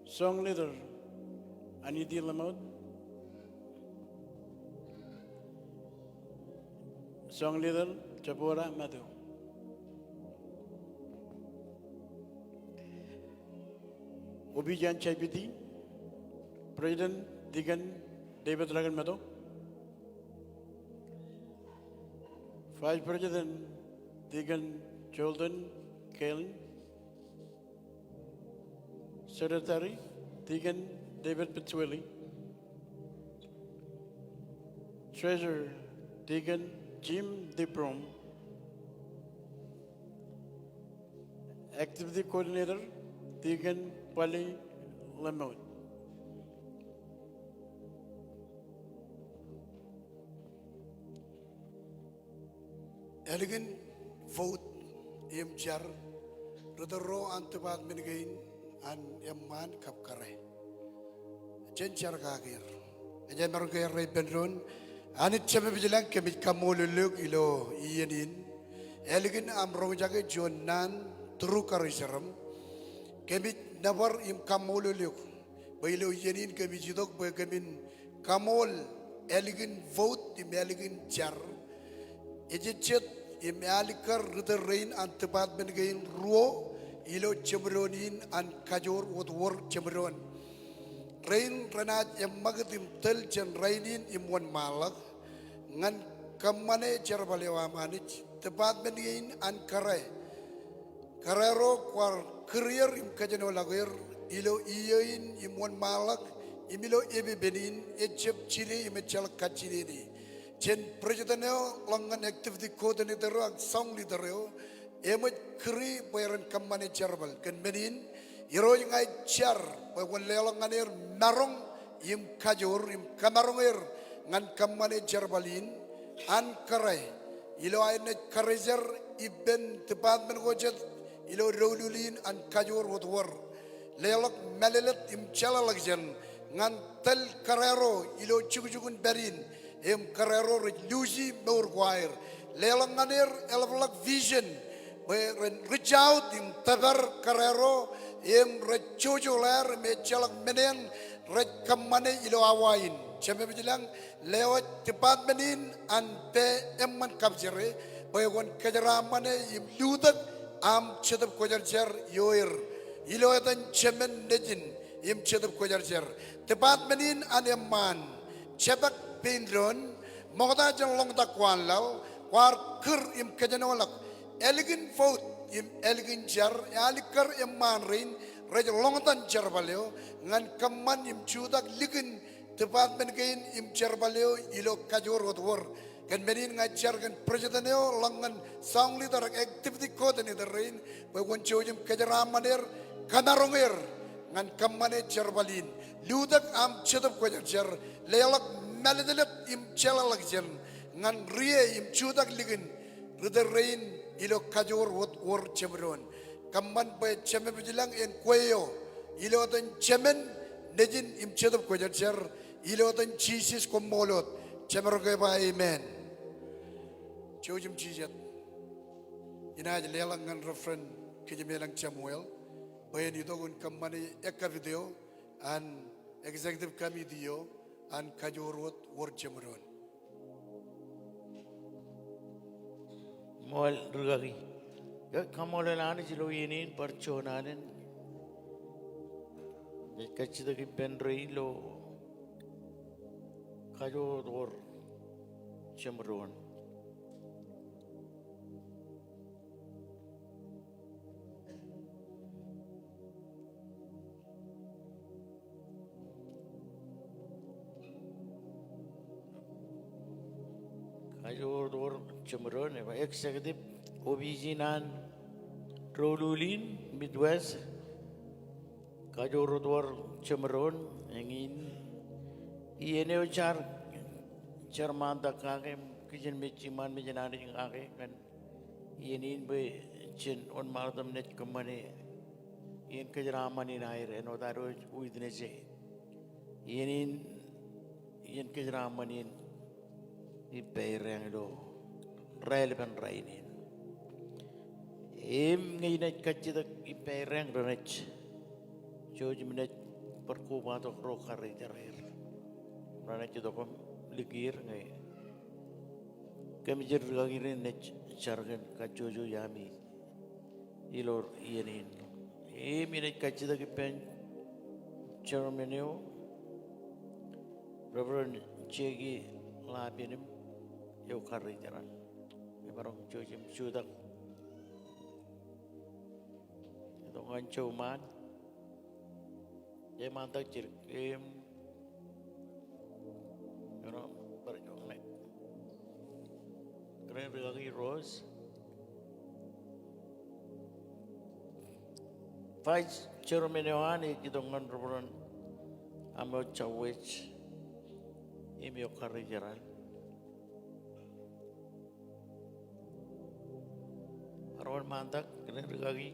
Song Leader Aniti Lemot, Song Leader Deborah Matu. Opiij an J P T, President Deacon David Rakinmeto, Vice President Deacon Jordan Kellen, Secretary Deacon David Petsueli, Treasurer Deacon Jim Dibrom, Activity Coordinator Deacon Pali Lemot. Ālikin vote im jar, ri tōl ro an department kein an eṃṃaan kab kōrā. Jen jar kake er. Ej maroñ ke errā ippān doon. Anij Jemem ilañ, kōmij kaṃṃoolol eok ilo iien in. Ālikin aṃ roñjake juon naan through karijeram. Kōmij nōbar im kaṃṃoolol eok bwe ilo iien in kōmij itok bwe kōmin kaṃool ālikin vote im ālikin jar. Ejejjet im alikkar ri tōl rein an department kein ruo ilo jeṃdoon in an kajoor wōt wōr jeṃdoon. Rein renaaj eṃṃakūt im tōl jān rainin im wōnṃaanḷọk ñan kōṃṃane jerbal eo aṃ Anij, department kein an kōrā. Kōrā ro kwaar kūr er im kōjenolọk er ilo iiō in im wōnṃaanḷọk im ilo epepen in, ejjab jide im ejjeḷọk kajjidede. Jān president eo ḷọk ñan activity coordinator eo ak song leader eo, eṃōj kūri bwe ren kōṃṃane jerbal. Kōn men in, Irooj, ña ij jar bwe kwōn leḷọk ñan er maroñ im kajoor im kōmaroñ er ñan kōṃṃane jerbal in an kōrā, ilo aer naaj karijer ippān department ko jet ilo doulul in an kajoor wōt wōr. Leḷọk mālōtlōt im jeḷāḷọkjeṇ ñan tōl kōrā ro ilo jukjuk in pād in, im kōrā ro rej luuji mour ko aer. Leḷọk ñan er eḷapḷọk vision bwe ren reach out im tōpar kōrā ro im rej jojoḷāār im ejjeḷọk men eṇ rej kōṃṃane ilo awa in. Jemem ilañ, lewōj department in an pā eṃṃan kabjere bwe kwōn kōjeraaṃṃane im lutōk aṃ Jetōb Kwōjarjar ioer. Ilo etan Jemān, Nejin im Jetōb Kwōjarjar. Department in an eṃṃaan, jepād pein doon, ṃokta jān ḷoñtak ko an laḷ, kwaar kūr im kōjenolọk. Ālikin vote im ālikin jar, alikkar eṃṃaan rein rej ḷoñtan jerbal eo ñan kōṃṃan im jutak likin department kein im jerbal eo ilo kajoor wōt wōr. Kōn men in ña ij jar kōn president eo ḷọk ñan song leader ak activity coordinator rein bwe kwōn jouj im kōjeraaṃṃan er, kōmaroñ er ñan kōṃṃane jerbal in. Lutōk aṃ Jetōb Kwōjarjar, leḷọk mālōtlōt im jeḷāḷọkjeṇ ñan rie im jutak likin ri tōl rein ilo kajoor wōt wōr jeṃdoon. Kōṃṃan bwe Jemem ilañ en kwe eo, ilo etan Jemān, Nejin im Jetōb Kwōjarjar, ilo etan Jisōs koṃṃool wōt. Jemaroñ ke ba amen. Jouj im jijet. Inaaj leḷọk ñan Reverend Kijemeḷañ Samuel bwe en itok im kōṃṃane ekkapit eo an executive committee eo an kajoor wōt wōr jeṃdoon. Ṃool rūkaki. Ke kaṃṃoolol Anij ilo iien in bar juon alen. Ej kajjitōk ippān rein ilo kajoor wōt wōr jeṃdoon. Kajoor wōt wōr jeṃdoon, ej ba executive office in an doulul in Midwest. Kajoor wōt wōr jeṃdoon, eñin iien eo jaar, jar ṃaantak kake, kijenmej iṃaan mejān Anij kake kōn iien in bwe jen wōnṃaanḷọk im naaj kōṃṃane iien kōjeraaṃṃan in aer āinwōt ad witness e. Iien in, iien kōjeraaṃṃan in ippairōñ ilo raelepen rainin. Im ñe inaaj kajjitōk ippairōñ renaaj jouj im naaj bar kobatok ro karijer aer. Renaaj itok im likier ñe kōmij rūkaki rein naaj jar kōn kajjojo iaami ilo iien in. Im inaaj kajjitōk ippān chairman eo, Reverend Jackie Lapin im eo karijeran. Emaroñ jouj im jutak. Itok ñan jouṃaan. Eṃṃantak jidik im eo bar joñan e. Kōrā in rūkaki Rose. Vice Chairman eo an ej itok ñan Reverend Amo Jawech im eo karijeran. Emaroñ in ṃaantak kōn rikaki.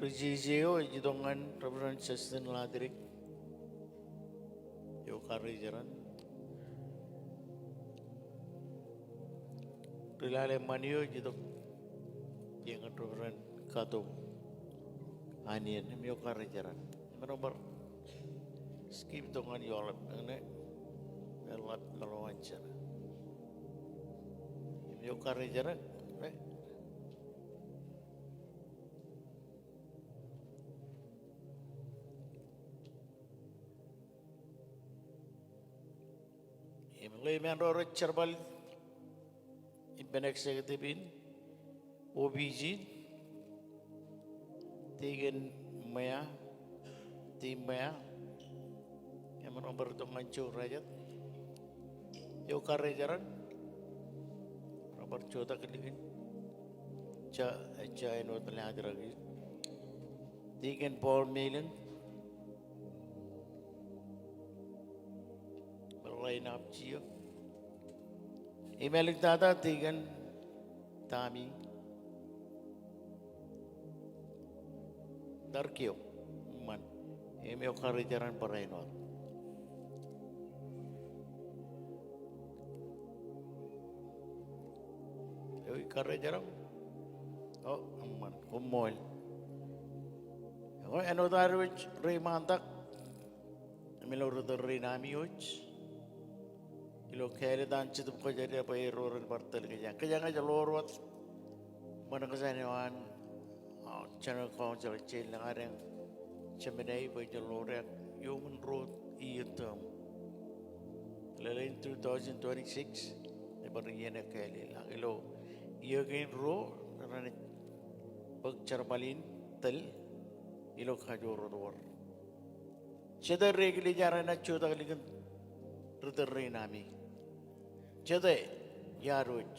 Ri jeje eo ej itok ñan Reverend Justin Ladrik. Eo karijeran. Ri lale ṃani eo ej itok iien ñan Reverend Kato Anien, im eo karijeran. Im emaroñ bar skip tok ñan ioḷap eñṇe, eḷap meḷeḷe an jera. Im eo karijeran, right? Im ḷeo iṃaan ro rej jerbal ippān executive in, O P G in, Deacon Ṃwea, Tim Ṃwea, im emaroñ bar itok ñan Joe Rajat, eo karijeran, emaroñ bar jutak likin, ja, ja āinwōt Ladrik in, Deacon Paul Millen, Ḷain eo ej jiō. Im āliktata Deacon Tommy Darkio. Eṃṃan. Im eo karijeran barāinwōt. Eo karijeran. O, eṃṃan. Koṃṃool. Eo, āinwōt ad wōj reiṃaantak im ilo ri tōl rein ami wōj ilo kāālōt an Jetōb Kwōjarjar bwe erro ren bar tōl kōj. Kōj ñe ej ḷoor wōt ṃōṇōṇō eo an, a, General Council, ej lōñ adeañ Jemān eo bwe ej ḷoor eok iuṃwin ruo iiō tōm. Lale in two thousand twenty-six, ebar iien eo kāālōt. Ak ilo iiō kein ruo, renaaj bōk jerbal in tōl ilo kajoor wōt wōr. Jete ri eklejia renaaj jutak likin ri tōl rein ami? Jete, iar wōj.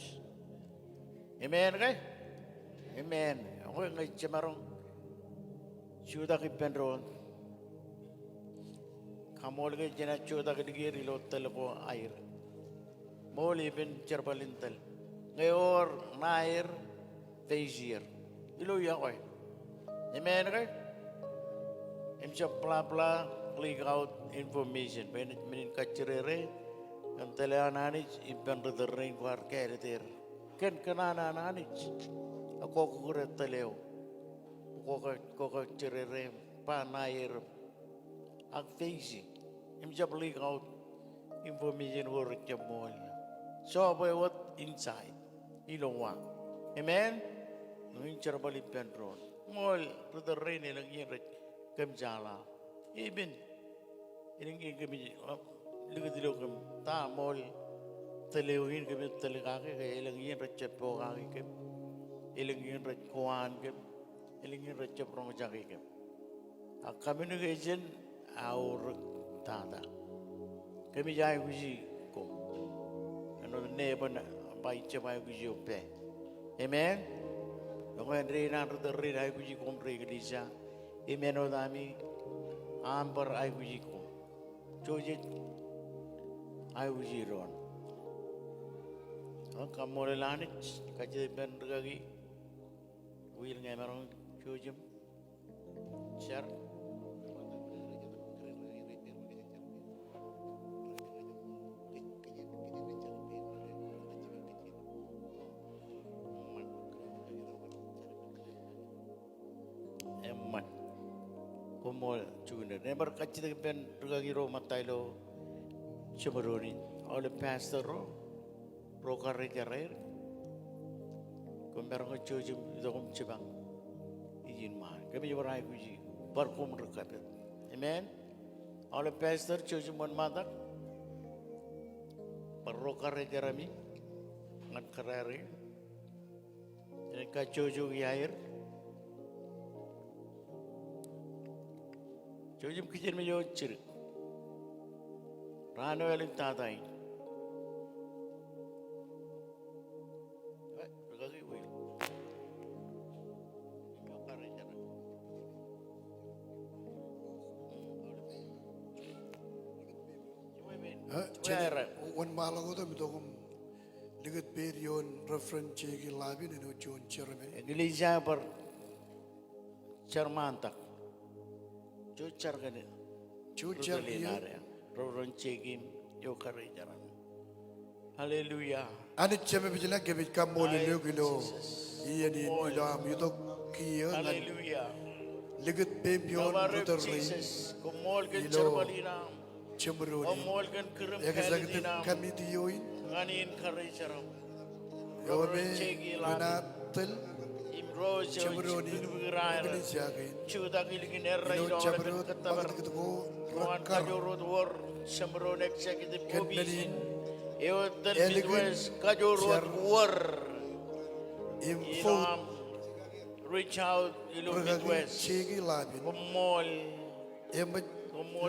Amen ke? Amen. Ekwe ñe jemaroñ jutak ippān doon, kaṃṃool ke jenaaj jutak likier ilo tōl ko aer? Ṃool, epen jerbal in tōl. Ñe ewōr ṇaer, face er ilo iọkwe. Amen ke? Im jab blah blah, leak out information bwe enaaj men in kajjirere ñan tōl eo an Anij ippān ri tōl rein kwaar kāālōt er kōn kōṇaan an Anij. Ak kwō kōkure tōl eo, kwō ke, kwō kajjirere ba ṇaer, ak face e. Im jab leak out information ko rejjab ṃool. Jọpwe wōt inside ilo wa. Amen? Im jerbal ippān doon. Ṃool, ri tōl rein, elōñ iien rej kōm jeḷā. Epen, elōñ iien kōmij, a, likūt ilo kōm ta ṃool tōl eo in kōmij tōl kake, ke elōñ iien rejjab pokake kōm. Elōñ iien rej kowaan kōm. Elōñ iien rejjab roñjake kōm. A communication eaorōk tata. Kōmij aikuji koṃ. Āinwōt neeban ba ij jab aikuji eok pā. Amen? Ekwe āindein an ri tōl rein aikuji koṃ ri eklejia, im āinwōt ami, aṃ bar aikuji koṃ. Jouj jej aikuji doon. O, kaṃṃoolol Anij, kajjitōk ippān rikaki Wil ñe emaroñ jouj im jar. Eṃṃan. Koṃṃool juon. Ij bar kajjitōk ippān rikaki ro ṃōtta ilo jeṃdoon in. Aolep pastor ro, ro karijer er. Koṃ maroñ ke jouj im itok im jipañ ijin ṃaan. Kōmij bar aikuji, bar koṃ ri kapit. Amen. Aolep pastor jouj im wōnṃaantak bwe ro karijer ami ñan kōrā rein. Enaaj kajjojo iaer. Jouj im kijenmej eo jidik. Raan eo āliktata in. Eh, jen wōnṃaanḷọk wōt im itok im Likūt peid ioon Reverend Jackie Lapin āinwōt juon chairman. Eklejia bar jar ṃaantak. Juon jar kōn. Juon jar kōn. Reverend Jackie im eo karijeran. Hallelujah. Anij Jemem ilañ, kōmij kaṃṃoolol eok ilo iien in ilo aṃ itok kiiō ñan likūt peim ioon ri-tōl rein ilo jeṃdoon in, executive committee eo in, eo me enaaj tōl jeṃdoon in eklejia kein ilo jabdewōt ṃakūtkūt ko rekar. Kōn men in ālikin jar im vote rūkaki Jackie Lapin. Eṃōj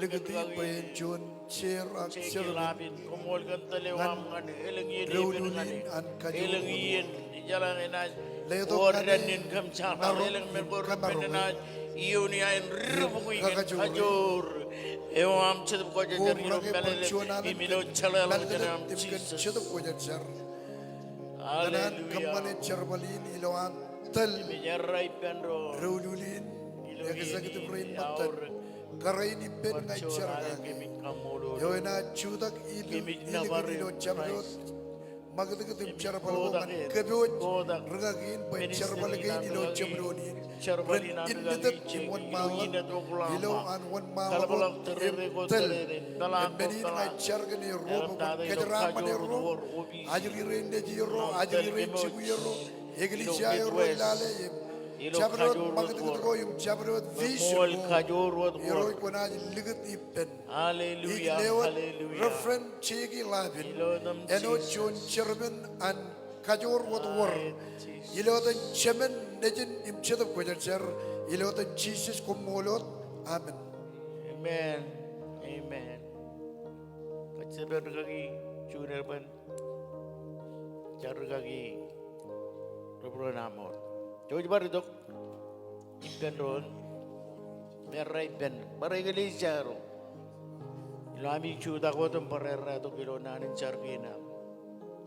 likūti bwe en juon chair ak chairman ñan doulul in an kajoor wōt wōr. Letok ñan e maroñ im kōmaroñ e im kakajoor e im rūkaki bwe juon alen kōn mālōtlōt im kōn Jetōb Kwōjarjar ñan an kōṃṃane jerbal in ilo an tōl doulul in executive rein ṃōttan. Kōrā in ippān ña ij jar kake eo enaaj jutak ilikin ilo jabdewōt ṃakūtkūt im jerbal ko ñan kōpooj rūkaki in bwe jerbal kein ilo jeṃdoon in ren innitōt im wōnṃaanḷọk ilo an wōnṃaanḷọk im tōl. Im men in ña ij jar kōn e ro bwe kwōn kōjeraaṃṃan erro, ajri rein nejierro, ajri rein jibwierro, eklejia eo rej lale im jabdewōt ṃakūtkūt ko im jabdewōt vision ko Irooj kwōnaaj likūt ippān. Ij lewōj Reverend Jackie Lapin āinwōt juon chairman an kajoor wōt wōr ilo etan Jemān, Nejin im Jetōb Kwōjarjar, ilo etan Jisōs, koṃṃool wōt. Amen. Amen. Amen. Kajjitōk ippān rūkaki, juon erbal. Jar rūkaki Reverend Amot. Jouj bar itok ippān doon im errā ippān bar eklejia ro ilo ami jutak wōt im bar errā tok ilo naan in jar kein aṃ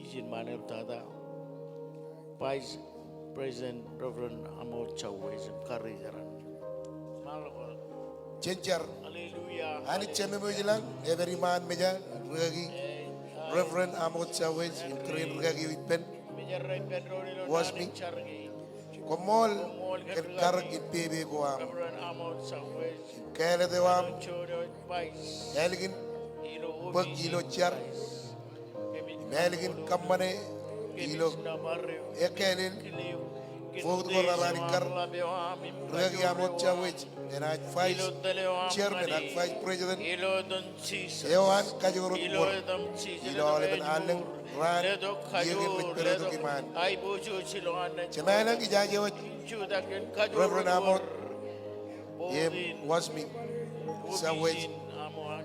ijin ṃaan eo tata, Vice President Reverend Amot Sauwes im karijeran. Jen jar. Hallelujah. Anij Jemem eo ilañ, ej pād iṃaan meja rūkaki Reverend Amot Sauwes im kōrā in rūkaki eo ippān, Wasmi. Koṃṃool kōn karōk im pepe ko aṃ im kāālōt eo aṃ ālikin bōk ilo jar im ālikin kōṃṃane ilo ekkāālel vote ko raar an ikkar. Rūkaki Amot Sauwes enaaj vice chairman ak vice president eo an kajoor wōt wōr ilo aolepen allōñ raan iiō kein rej pād itok iṃaan. Jemālañ, ijaje wōj Reverend Amot im Wasmi Sauwes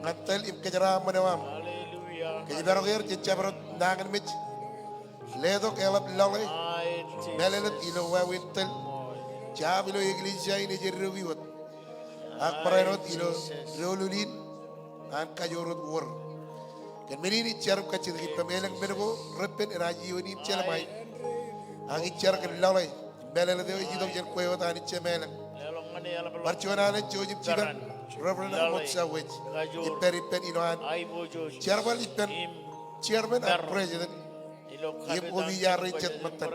ñan tōl im kōjeraaṃṃan eo aṃ. Kōjparok er jān jabdewōt nañinmej, letok eḷap lọḷe, mālōtlōt ilo wāween tōl, jab ilo eklejia in ej eddoiki wōt ak barāinwōt ilo doulul in an kajoor wōt wōr. Kōn men in ij jar im kajjitōk ippaṃ elōñ men ko reppen enaaj iioon in jelṃae. Ak ij jar kōn lọḷe im mālōtlōt eo ej itok jān kwe wōt Anij Jemālañ. Bar juon alen jouj im jipañ Reverend Amot Sauwes ippād ippān ilo an jerbal ippān chairman ak president im opiij iar rein jet ṃōttan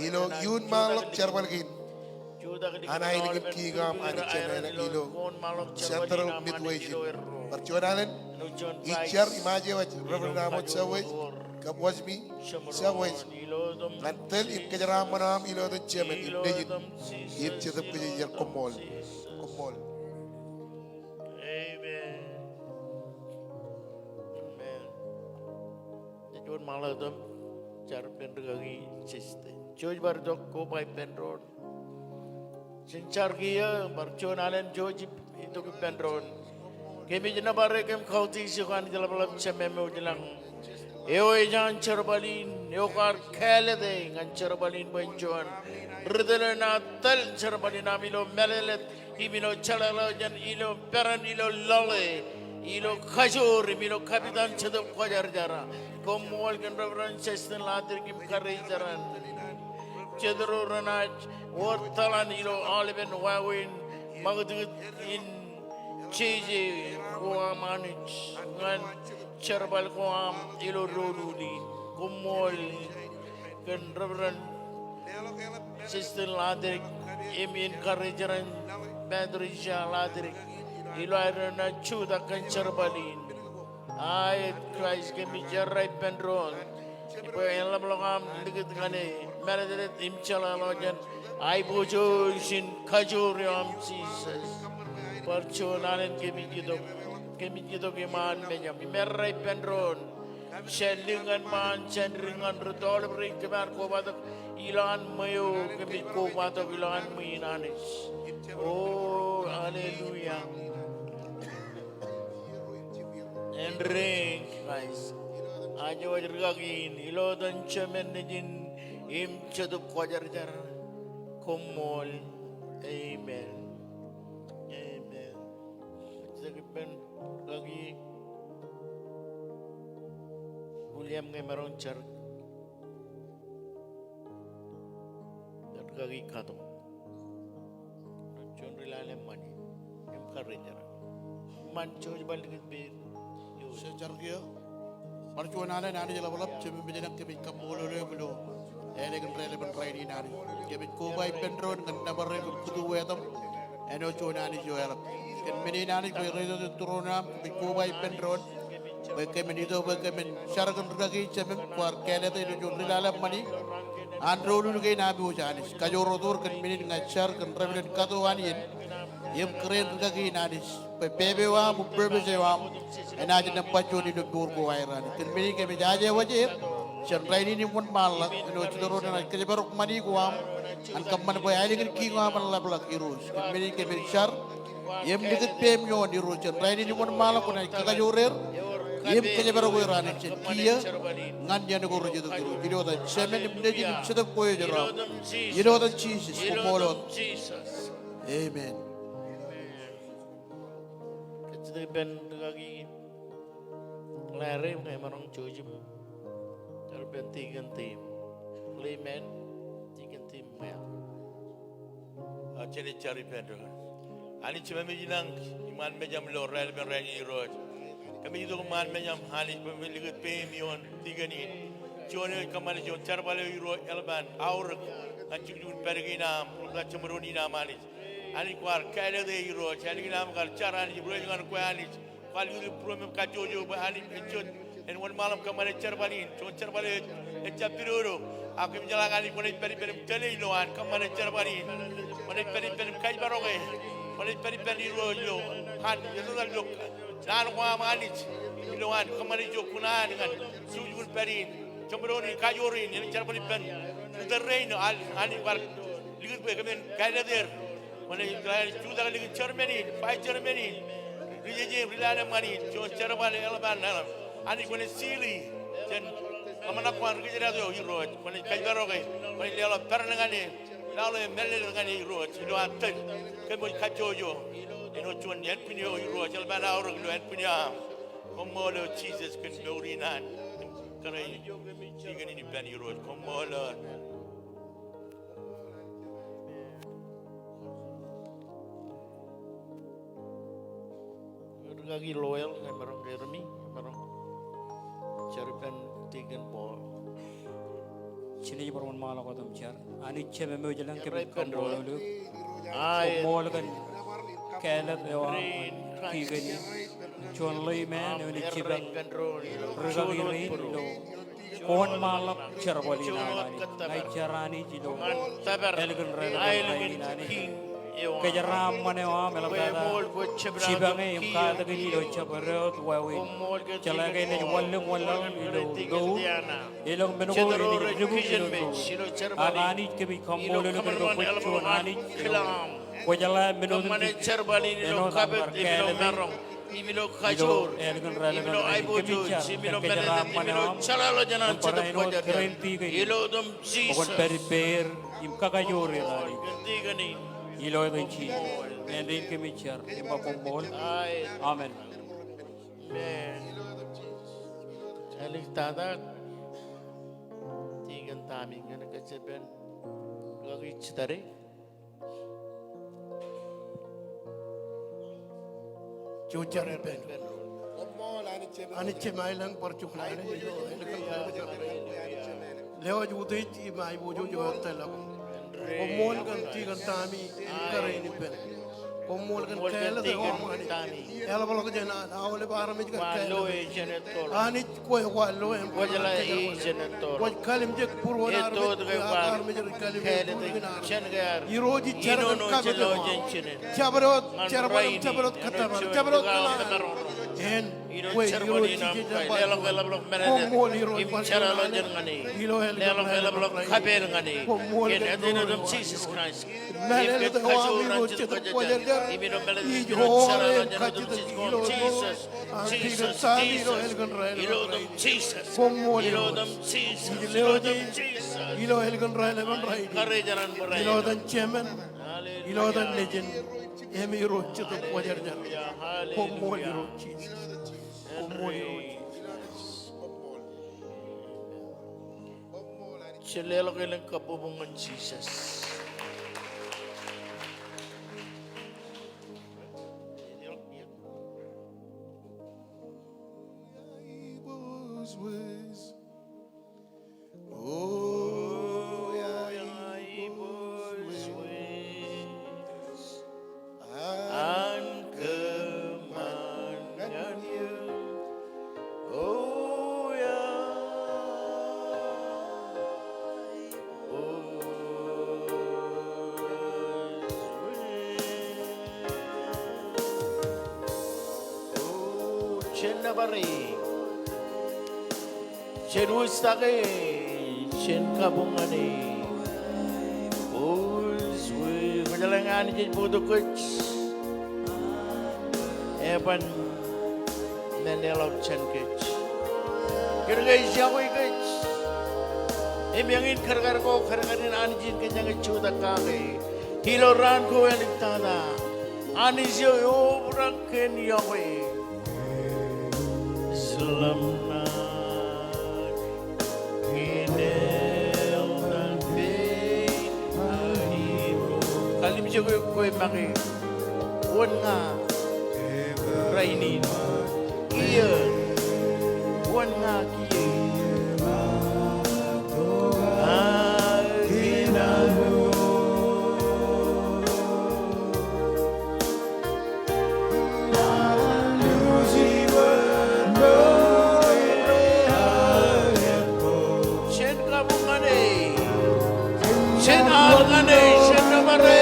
ilo iuun ṃaanḷọk jerbal kein an aelōñ in kiiō aṃ Anij Jemālañ ilo Central Midwest in. Bar juon alen ij jar im aje waj Reverend Amot Sauwes kab Wasmi Sauwes ñan tōl im kōjeraaṃṃan eo aṃ ilo etan Jemān im Nejin im Jetōb Kwōjarjar. Koṃṃool. Koṃṃool. Amen. Amen. Ej juon ṃaanḷọk tok jar ippān rūkaki Justin. Jouj bar itok koba ippān doon. Jen jar kiiō, bar juon alen jouj itok ippān doon. Kōmij nōbar eok im kautiej eok Anij ḷapḷap Jemem eo ilañ, eo ej an jerbal in, eo kwaar kāālōt e ñan jerbal in bwe en juon ri tōl eo enaaj tōl jerbal in aṃ ilo mālōtlōt im ilo jeḷāḷọkjeṇ, ilo peran, ilo lọḷe. ilo kajoor im ilo kapitan Jetōb Kwōjarjar. Koṃṃool kōn Reverend Justin Ladrik im karijeraṇ. Jet ro renaaj wōr tōḷan ilo aolepen wāween ṃakūtkūt in jeje ko aṃ Anij ñan jerbal ko aṃ ilo doulul in. Koṃṃool kōn Reverend Justin Ladrik im in karijeraṇ Patricia Ladrik ilo aer renaaj jutak kōn jerbal in. Aet Kraist, kōmij errā ippān doon bwe en ḷapḷọk aṃ likūt ñan e, mālōtlōt im jeḷāḷọkjeṇ, aiboojoj ijin kajoor eo aṃ Jisōs. Bar juon alen kōmij itok, kōmij itok iṃaan mejaṃ im errā ippān doon jān dik ñan ṃaan, jān dik ñan rūtto, aolep rein kōm ar kobatok ilowaan ṃweo, kōmij kobatok ilowaan ṃwiin Anij. O, hallelujah. Āindein Kraist, ajewōj rūkaki in ilo etan Jemān, Nejin im Jetōb Kwōjarjar. Koṃṃool. Amen. Amen. Ejjeḷọk ippān rūkaki William ñe emaroñ jar. Rūkaki Kato. Juon ri lale ṃani im karijeraṇ. Ṃan jouj bar likūt peid. Jar kiiō. Bar juon alen. Anij eḷapḷap, Jemem ilañ, kōmij kaṃṃoolol eok ilo ālikin raelepen rainin Anij. Kōmij koba ippān doon ñan nōbar eo im kūtuwe etaṃ. Āinwōt juon Anij eo eḷap. Kōn men in Anij bwe rej itok ilo tūroon eo aṃ, kōmij koba ippān doon bwe kōmin itok bwe kōmin jar kōn rūkaki Jemem kwaar kāālōt e ilo juon ri lale ṃani an doulul kein am wōj Anij. Kajoor wōt kōn men in ña ij jar kōn Reverend Kato an iien im kōrā in rūkaki in Anij bwe pepe eo aṃ im purpose eo aṃ enaaj nōṃba juon ilo mour ko aer Anij. Kōn men in kōmij aje wōj er jān rainin im wōnṃaanḷọk āinwōt jet ro renaaj kōjparok ṃani ko aṃ an kōṃṃan bwe aelōñ in kiiñ eo aṃ en ḷapḷọk Irooj. Kōn men in kōmij jar im likūt peiṃ ioon Irooj jān rainin im wōnṃaanḷọk kwōnaaj kakajoor er im kōjparok er Anij jān kiiō ñan iien ko rej itok Irooj. Ilo etan Jemān im Nejin im Jetōb Kwōjarjar. Ilo etan Jisōs, koṃṃool wōt. Amen. Kajjitōk ippān rūkaki Larry ñe emaroñ jouj im jar ippān Deacon Tim. Amen. Deacon Tim ñe. A, jen jar ippān doon. Anij Jemem ilañ, iṃaan mejaṃ ilo raelepen rainin Irooj. Kōmij itok iṃaan mejaṃ Anij bwe kōmij likūt peiṃ ioon deacon in. Juon eo ej kōṃṃane juon jerbal eo Irooj eḷap an aorōk ñan jukjuk in pād kein aṃ, ri-jeṃdoon in aṃ Anij. Anij kwaar kāālōt e Irooj, ālikin aṃ kar jar Anij, im rej ñan kwe Anij. Kwaar likūt būruōm im kajjojo bwe Anij ejjab, en wōnṃaanḷọk im kōṃṃane jerbal in, juon jerbal eo ejjab pidodo. Ak kōmij jeḷā ke Anij kwōnaaj pād ippān im tōl e ilowaan kōṃṃane jerbal in. Kwōnaaj pād ippān im kōjparok e. Kwōnaaj pād ippān Irooj ilo an, ilo naan ko aṃ Anij. Ilowaan kōṃṃane ijo kuṇaan ñan jukjuk in pād in. Jeṃdoon in, kajoor in, en jerbal ippān ri-tōl rein, Anij kwaar likūt bwe kōmin kāālōt er. Kwōnaaj jutak ilikin chairman in, vice chairman in, ri-jeje im ri-lale ṃani in, juon jerbal eḷap an eḷap. Anij kwōnaaj seal e jān ḷōmṇak ko an ri-kōjdat eo Irooj. Kwōnaaj kōjparok e, kwōnaaj leḷọk peran ñan e, leḷọk mālōtlōt ñan e Irooj, ilowaan tōl kōmij kajjojo. Āinwōt juon ānbwin eo Irooj, eḷap an aorōk ilo ānbwin eo aṃ. Koṃṃool O Jisōs kōn mour in an. Kōrā in deacon in ippān Irooj. Koṃṃool O. Rūkaki Lowell, ñe emaroñ kōrā, ñe emaroñ jar ippān Deacon Paul. Jen bar wōnṃaanḷọk wōt im jar. Anij Jemem ilañ, kōmij kaṃṃoolol eok. Koṃṃool kōn kāālōt eo aṃ kōn deacon in. Juon layman eo enaaj jipañ rūkaki rein ilo kōwōnṃaanḷọk jerbal in aṃ Anij. Ña ij jar Anij ilo ālikin raelep in rainin Anij. Kōjeraaṃṃan eo aṃ eḷaptata jipañ e im katakin ilo jabdewōt wāween. Jeḷā ke enaaj wanlōñ wanlaḷ ilo doul. Elōñ men ko enaaj dibuk ilo doul. Ak Anij kōmij kaṃṃoolol eok kōn ke kwōj juon Anij eo kwōjeḷā men otemjej. Āinwōt aṃ kar kāālōt e ilo ālikin raelep in rainin kōmij jar kōn kōjeraaṃṃan eo aṃ im barāinwōt kōrā in deacon in bwe kwōn pād ippāer im kakajoor er Anij. Ilo etan Jisōs, āindein kōmij jar im ba koṃṃool. Amen. Amen. Āliktata, tikōn Tami ñan kōjepān kaki jitōre. Jen jar ippān. Anij Jemem ilañ, bar jukjuk ñan e. Lewōj utiej im aiboojoj eo ettā ḷọk. Koṃṃool kōn tikōn Tami im kōrā in ippān. Koṃṃool kōn kāālōt eo aṃ Anij. Eḷapḷọk jān an aolep armej kōn kāālōt. Anij, kwe kwaar lo im kwōj kallimjek būruon armej, armej rej kallimjek būruon armej. Irooj ij jar kōn kapit eo aṃ. Jabdewōt jerbal im jabdewōt kōttōpar, jabdewōt kōḷaal. En kwe Irooj ij jar bwe koṃṃool Irooj bwe ilo ālikin raelep. Koṃṃool kōn Irooj. Im ālikin eo aṃ Irooj Jetōb Kwōjarjar. Ij jar ilo ālikin kajjitōk Irooj. An tikōn Tami ilo ālikin raelep. Koṃṃool Irooj. Ij lewōj e ilo ālikin raelep in rainin. Ilo etan Jemān. Ilo etan Nejin. Im Irooj Jetōb Kwōjarjar. Koṃṃool Irooj Jisōs. Koṃṃool Irooj Jisōs. Jen leḷọk elōñ kabbokbok ñan Jisōs. Jen nōbar e. Jen wūjtake, jen kabuñ ñan e. Kwō jeḷā ñe Anij ej bōktok kōj, eban men eḷap jān kōj. Kōnke ej yokwe kōj. Im eñin kadkad ko, kadkad in Anij in kōjeañ ej jutak kake. Ilo raan ko āliktata, Anij eo eobrak kōn yokwe. Kallimjek eok kwe make. Wōn ña rainin. Kiiō. Wōn ña kiiō. Jen kabuñ ñan e. Jen al ñan e. Jen nōbar e.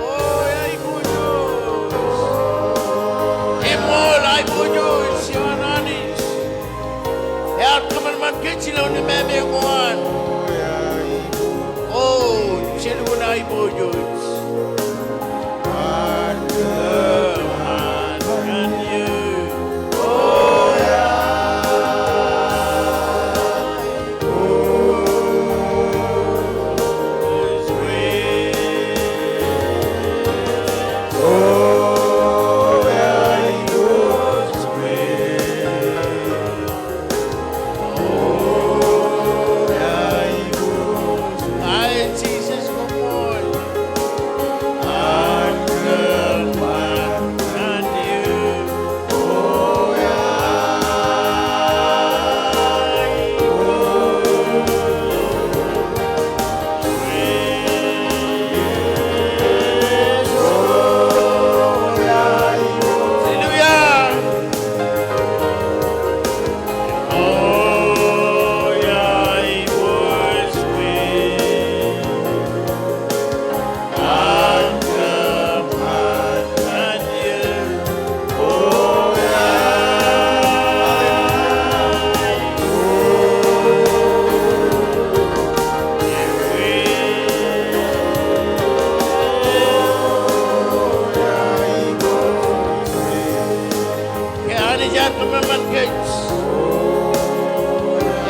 O, aiboojoj. Eṃṃool, aiboojoj, ioon Anij. Ear kōṃanṃan kōj ilo neme ko an. O, jen lukkuun aiboojoj.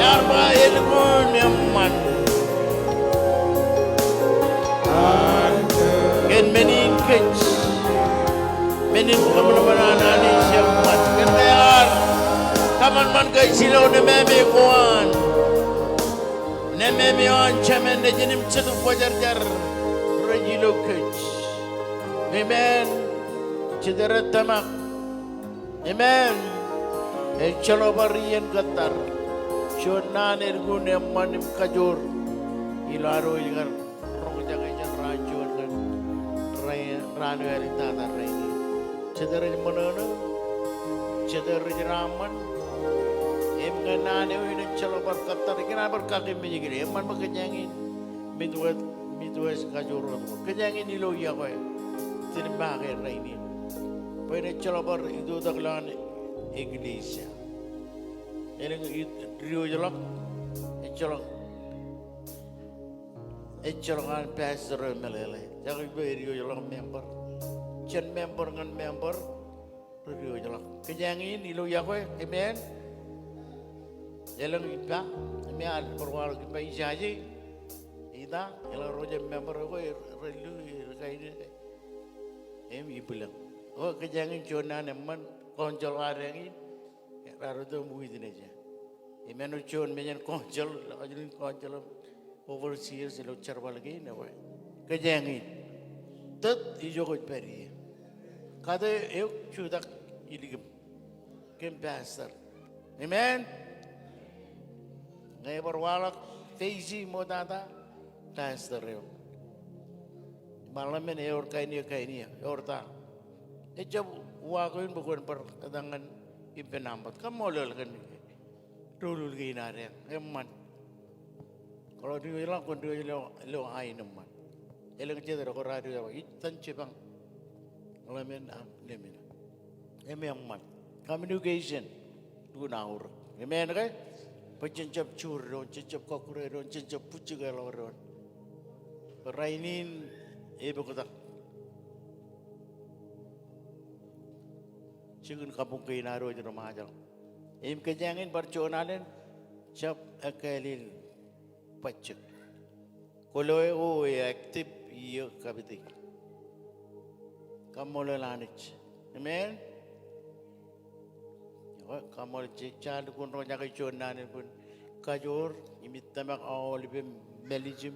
Ear ba elukkuun eṃṃan. Kōn men in kōj, men in kōṃanṃan an Anij eṃṃan. Kōn ear kōṃanṃan kōj ilo nemāmej ko an. Nemāmej eo an Jemān Nejin im Jetōb Kwōjarjar rej ilo kōj. Amen. Jete rej tōmak? Amen. Ejjeḷọk bar iien kōttar. Juon naan elukkuun eṃṃan im kajoor ilo ad eo ej kar roñjake jān raan juon ñan raan eo āliktata rainin. Jete rej ṃōṇōṇō, jete rej raṃṃan. Im ñe naan eo in ejjeḷọk bar kōttar, ikōṇaan bar kakememej kōj. Eṃṃan bwe kōjeañ in Midwest, Midwest kajoor wōt. Kōjeañ in ilo yokwe, tūnmake rainin. Bwe en ejjeḷọk bar itoitak ilowaan eklejia. Elōñ diwōjḷọk, ejjeḷọk, ejjeḷọk an pastor eo meḷeḷe. Jake bwe diwōjḷọk member. Jān member ñan member, rej diwōjḷọk. Kōjeañ in ilo yokwe, amen. Elōñ ippa, im ear bar waḷọk ippa ijaje. Ita, eḷaññe ro jab member eo ke, rej lu, rej kaide. Im ibwilañ. O, kōjeañ in juon naan eṃṃan, council eo adeañ in, raar itok im witness e. Im āinwōt juon mejān council, ajri council im overseers ilo jerbal kein eo. Kōjeañ in. Tōt ijo kwōj pād ie. Kate eok jutak ilikim. Kōn pastor. Amen. Ñe ebar waḷọk Daisy ṃoktata, pastor eo. Im aḷ men ewōr kain eo, kain eo, ewōr ta. Ejjab uwaak eoon bwe kwōn bar etal ñan ippān aṃ wōt. Kaṃṃoolol kōn doulul kein adeañ. Eṃṃan. Kwō diwōjḷọk, kwōn diwōj ilo, ilo aenōṃṃan. Elōñ jet ro kwō raar diwōj, ij iten jipañ ḷōmān aṃ lemān. Im eṃṃan. Communication. Lukkuun aorōk. Amen ke? Bwe jen jab juur doon, jen jab kọkkure doon, jen jab bwijjikeḷọk doon. Bwe rainin epoktak. Jikin kabuñ kein ad wōj ri Ṃajeḷ. Im kōjeañ in bar juon alen, jab ekkāālel bajjek. Kwōlo eo eo active iiō kapiti. Kaṃṃoolol Anij. Amen. Kaṃṃoolol, jej lukkuun roñjake juon naan elukkuun kajoor im ij tōmak aolep im mālejim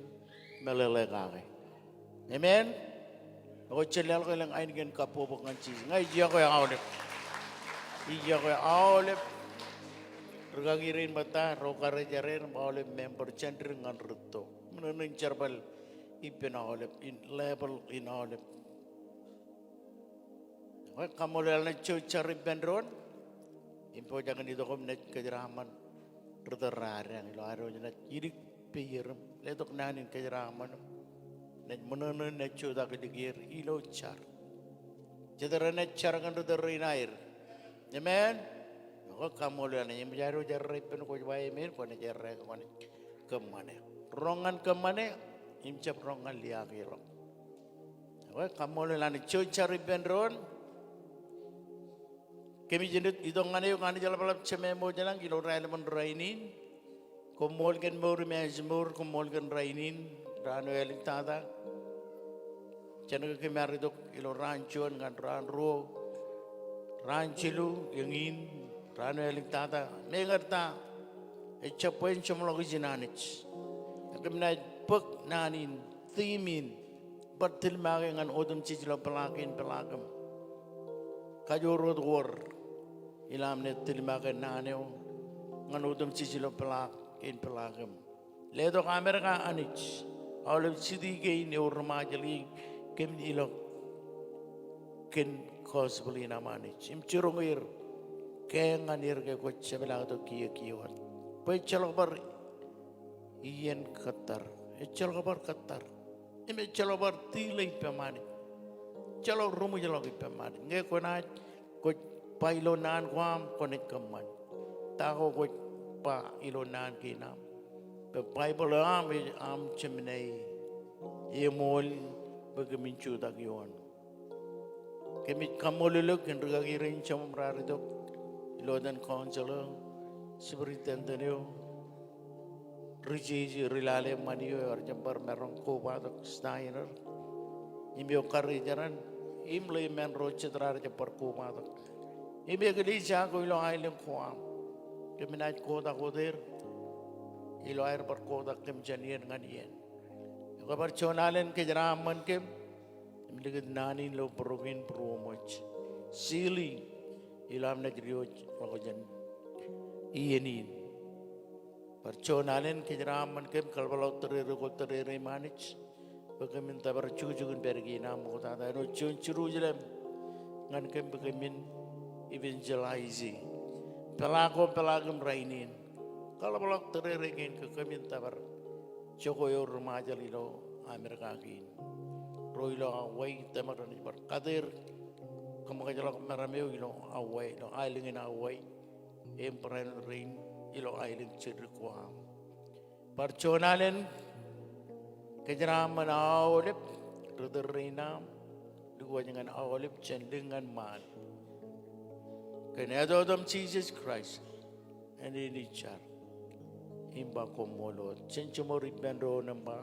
meḷeḷe kake. Amen. Ekwe jen leḷọk elōñ ainikien kabbokbok ñan Jisōs. Ña ij yokwe aolep. Ij yokwe aolep. Rūkaki rein ṃōtta, ro karijer er, im aolep member jān dik ñan rūtto. Ṃōṇōṇō in jerbal ippān aolep, in level in aolep. Ekwe kaṃṃoolol eḷaññe jej jar ippān doon. Im pojak in itok im naaj kōjeraaṃṃan ri tōl raar eñ ilo ad wōj naaj idik peier im letok naan in kōjeraaṃṃan im naaj ṃōṇōṇō naaj jutak ilikier ilo jar. Jete renaaj jar kōn ri tōl rein aer? Amen. Ekwe kaṃṃoolol eṇ im jar eo jar ippān kwōj ba amen kwōnaaj errā ke kwōnaaj kōṃṃane. Roñ ñan kōṃṃane im jab roñ ñan liaakḷọk. Ekwe kaṃṃoolol eṇ jej jar ippān doon. Kōmij itok ñan eok Anij eḷapḷap Jemān eo ej ilañ ilo raelepen rainin. Koṃṃool kōn mour im ājmour, koṃṃool kōn rainin, raan eo āliktata. Jān ke kōm ar itok ilo raan juon ñan raan ruo, raan jilu, eñin, raan eo āliktata. Meñe ta, ejjab bwe en jeṃḷọk ijin Anij. Kōm naaj bōk naan in, theme in, bar tilmake ñan otemjej ilo peḷaak kein peḷaakim. Kajoor wōt wōr ilo aṃ naaj tilmake naan eo ñan otemjej ilo peḷaak kein peḷaakim. Letok Amerika Anij, aolep city kein ewōr ri Ṃajeḷ kein kōm ilọk kōn gospel in aṃ Anij. Im jiroñ er, keeñ ñan er ke kwōj jepḷaaktok kiiō kiiō wōt. Bwe ejjeḷọk bar iien kōttar. Ejjeḷọk bar kōttar. Im ejjeḷọk bar delay ippām Anij. Ejjeḷọk ruṃwijḷọk ippām Anij. Ñe kwōnaaj, kwōj ba ilo naan ko aṃ, kwōnaaj kōṃṃan. Ta ko kwōj ba ilo naan kein aṃ? Bwe Baibōḷ eo aṃ, ej aṃ jeṃṇe. Eṃool bwe kōmin jutak ioon. Kōmij kaṃṃoolol eok kōn rūkaki rein jemām raar itok ilo etan council eo, superintendent eo, ri jeje ri lale ṃani eo rej jab bar maroñ kobatok Steiner im eo karijeran im ḷe men ro jet raar jab bar kobatok. Im eklejia ko ilo aelōñ ko aṃ, kōm naaj kotak wōt er ilo aer bar kotak kōm jān iien ñan iien. Ekwe bar juon alen kōjeraaṃṃan kōm im likūt naan in ilo būrokin būruōṃōj. Seal e ilo am naaj diwōjḷọk jān iien in. Bar juon alen kōjeraaṃṃan kōm, kaḷapḷọk tōrere ko tōrere im Anij bwe kōmin tōpar jukjuk in pād kein aṃ ṃoktata āinwōt juon Jerusalem ñan kōm bwe kōmin evangelize. Peḷaak ko peḷaak im rainin, kaḷapḷọk tōrere kein ke kōmin tōpar jokwe eo ri Ṃajeḷ ilo Amerika kein. Ro ilo Hawaii, tōmak renaaj bar kate er kōṃōkajḷọk meram eo ilo Hawaii, ilo aelōñ in Hawaii im barāinwōt rein ilo aelōñ jidik ko aṃ. Bar juon alen kōjeraaṃṃan aolep ri tōl rein aṃ, lukkuwaj ñan aolep jān lik ñan ṃaan. Kōn etotam Jisōs Kraist, āindein ij jar im ba koṃṃool wōt. Jen jiṃor ippān doon im ba,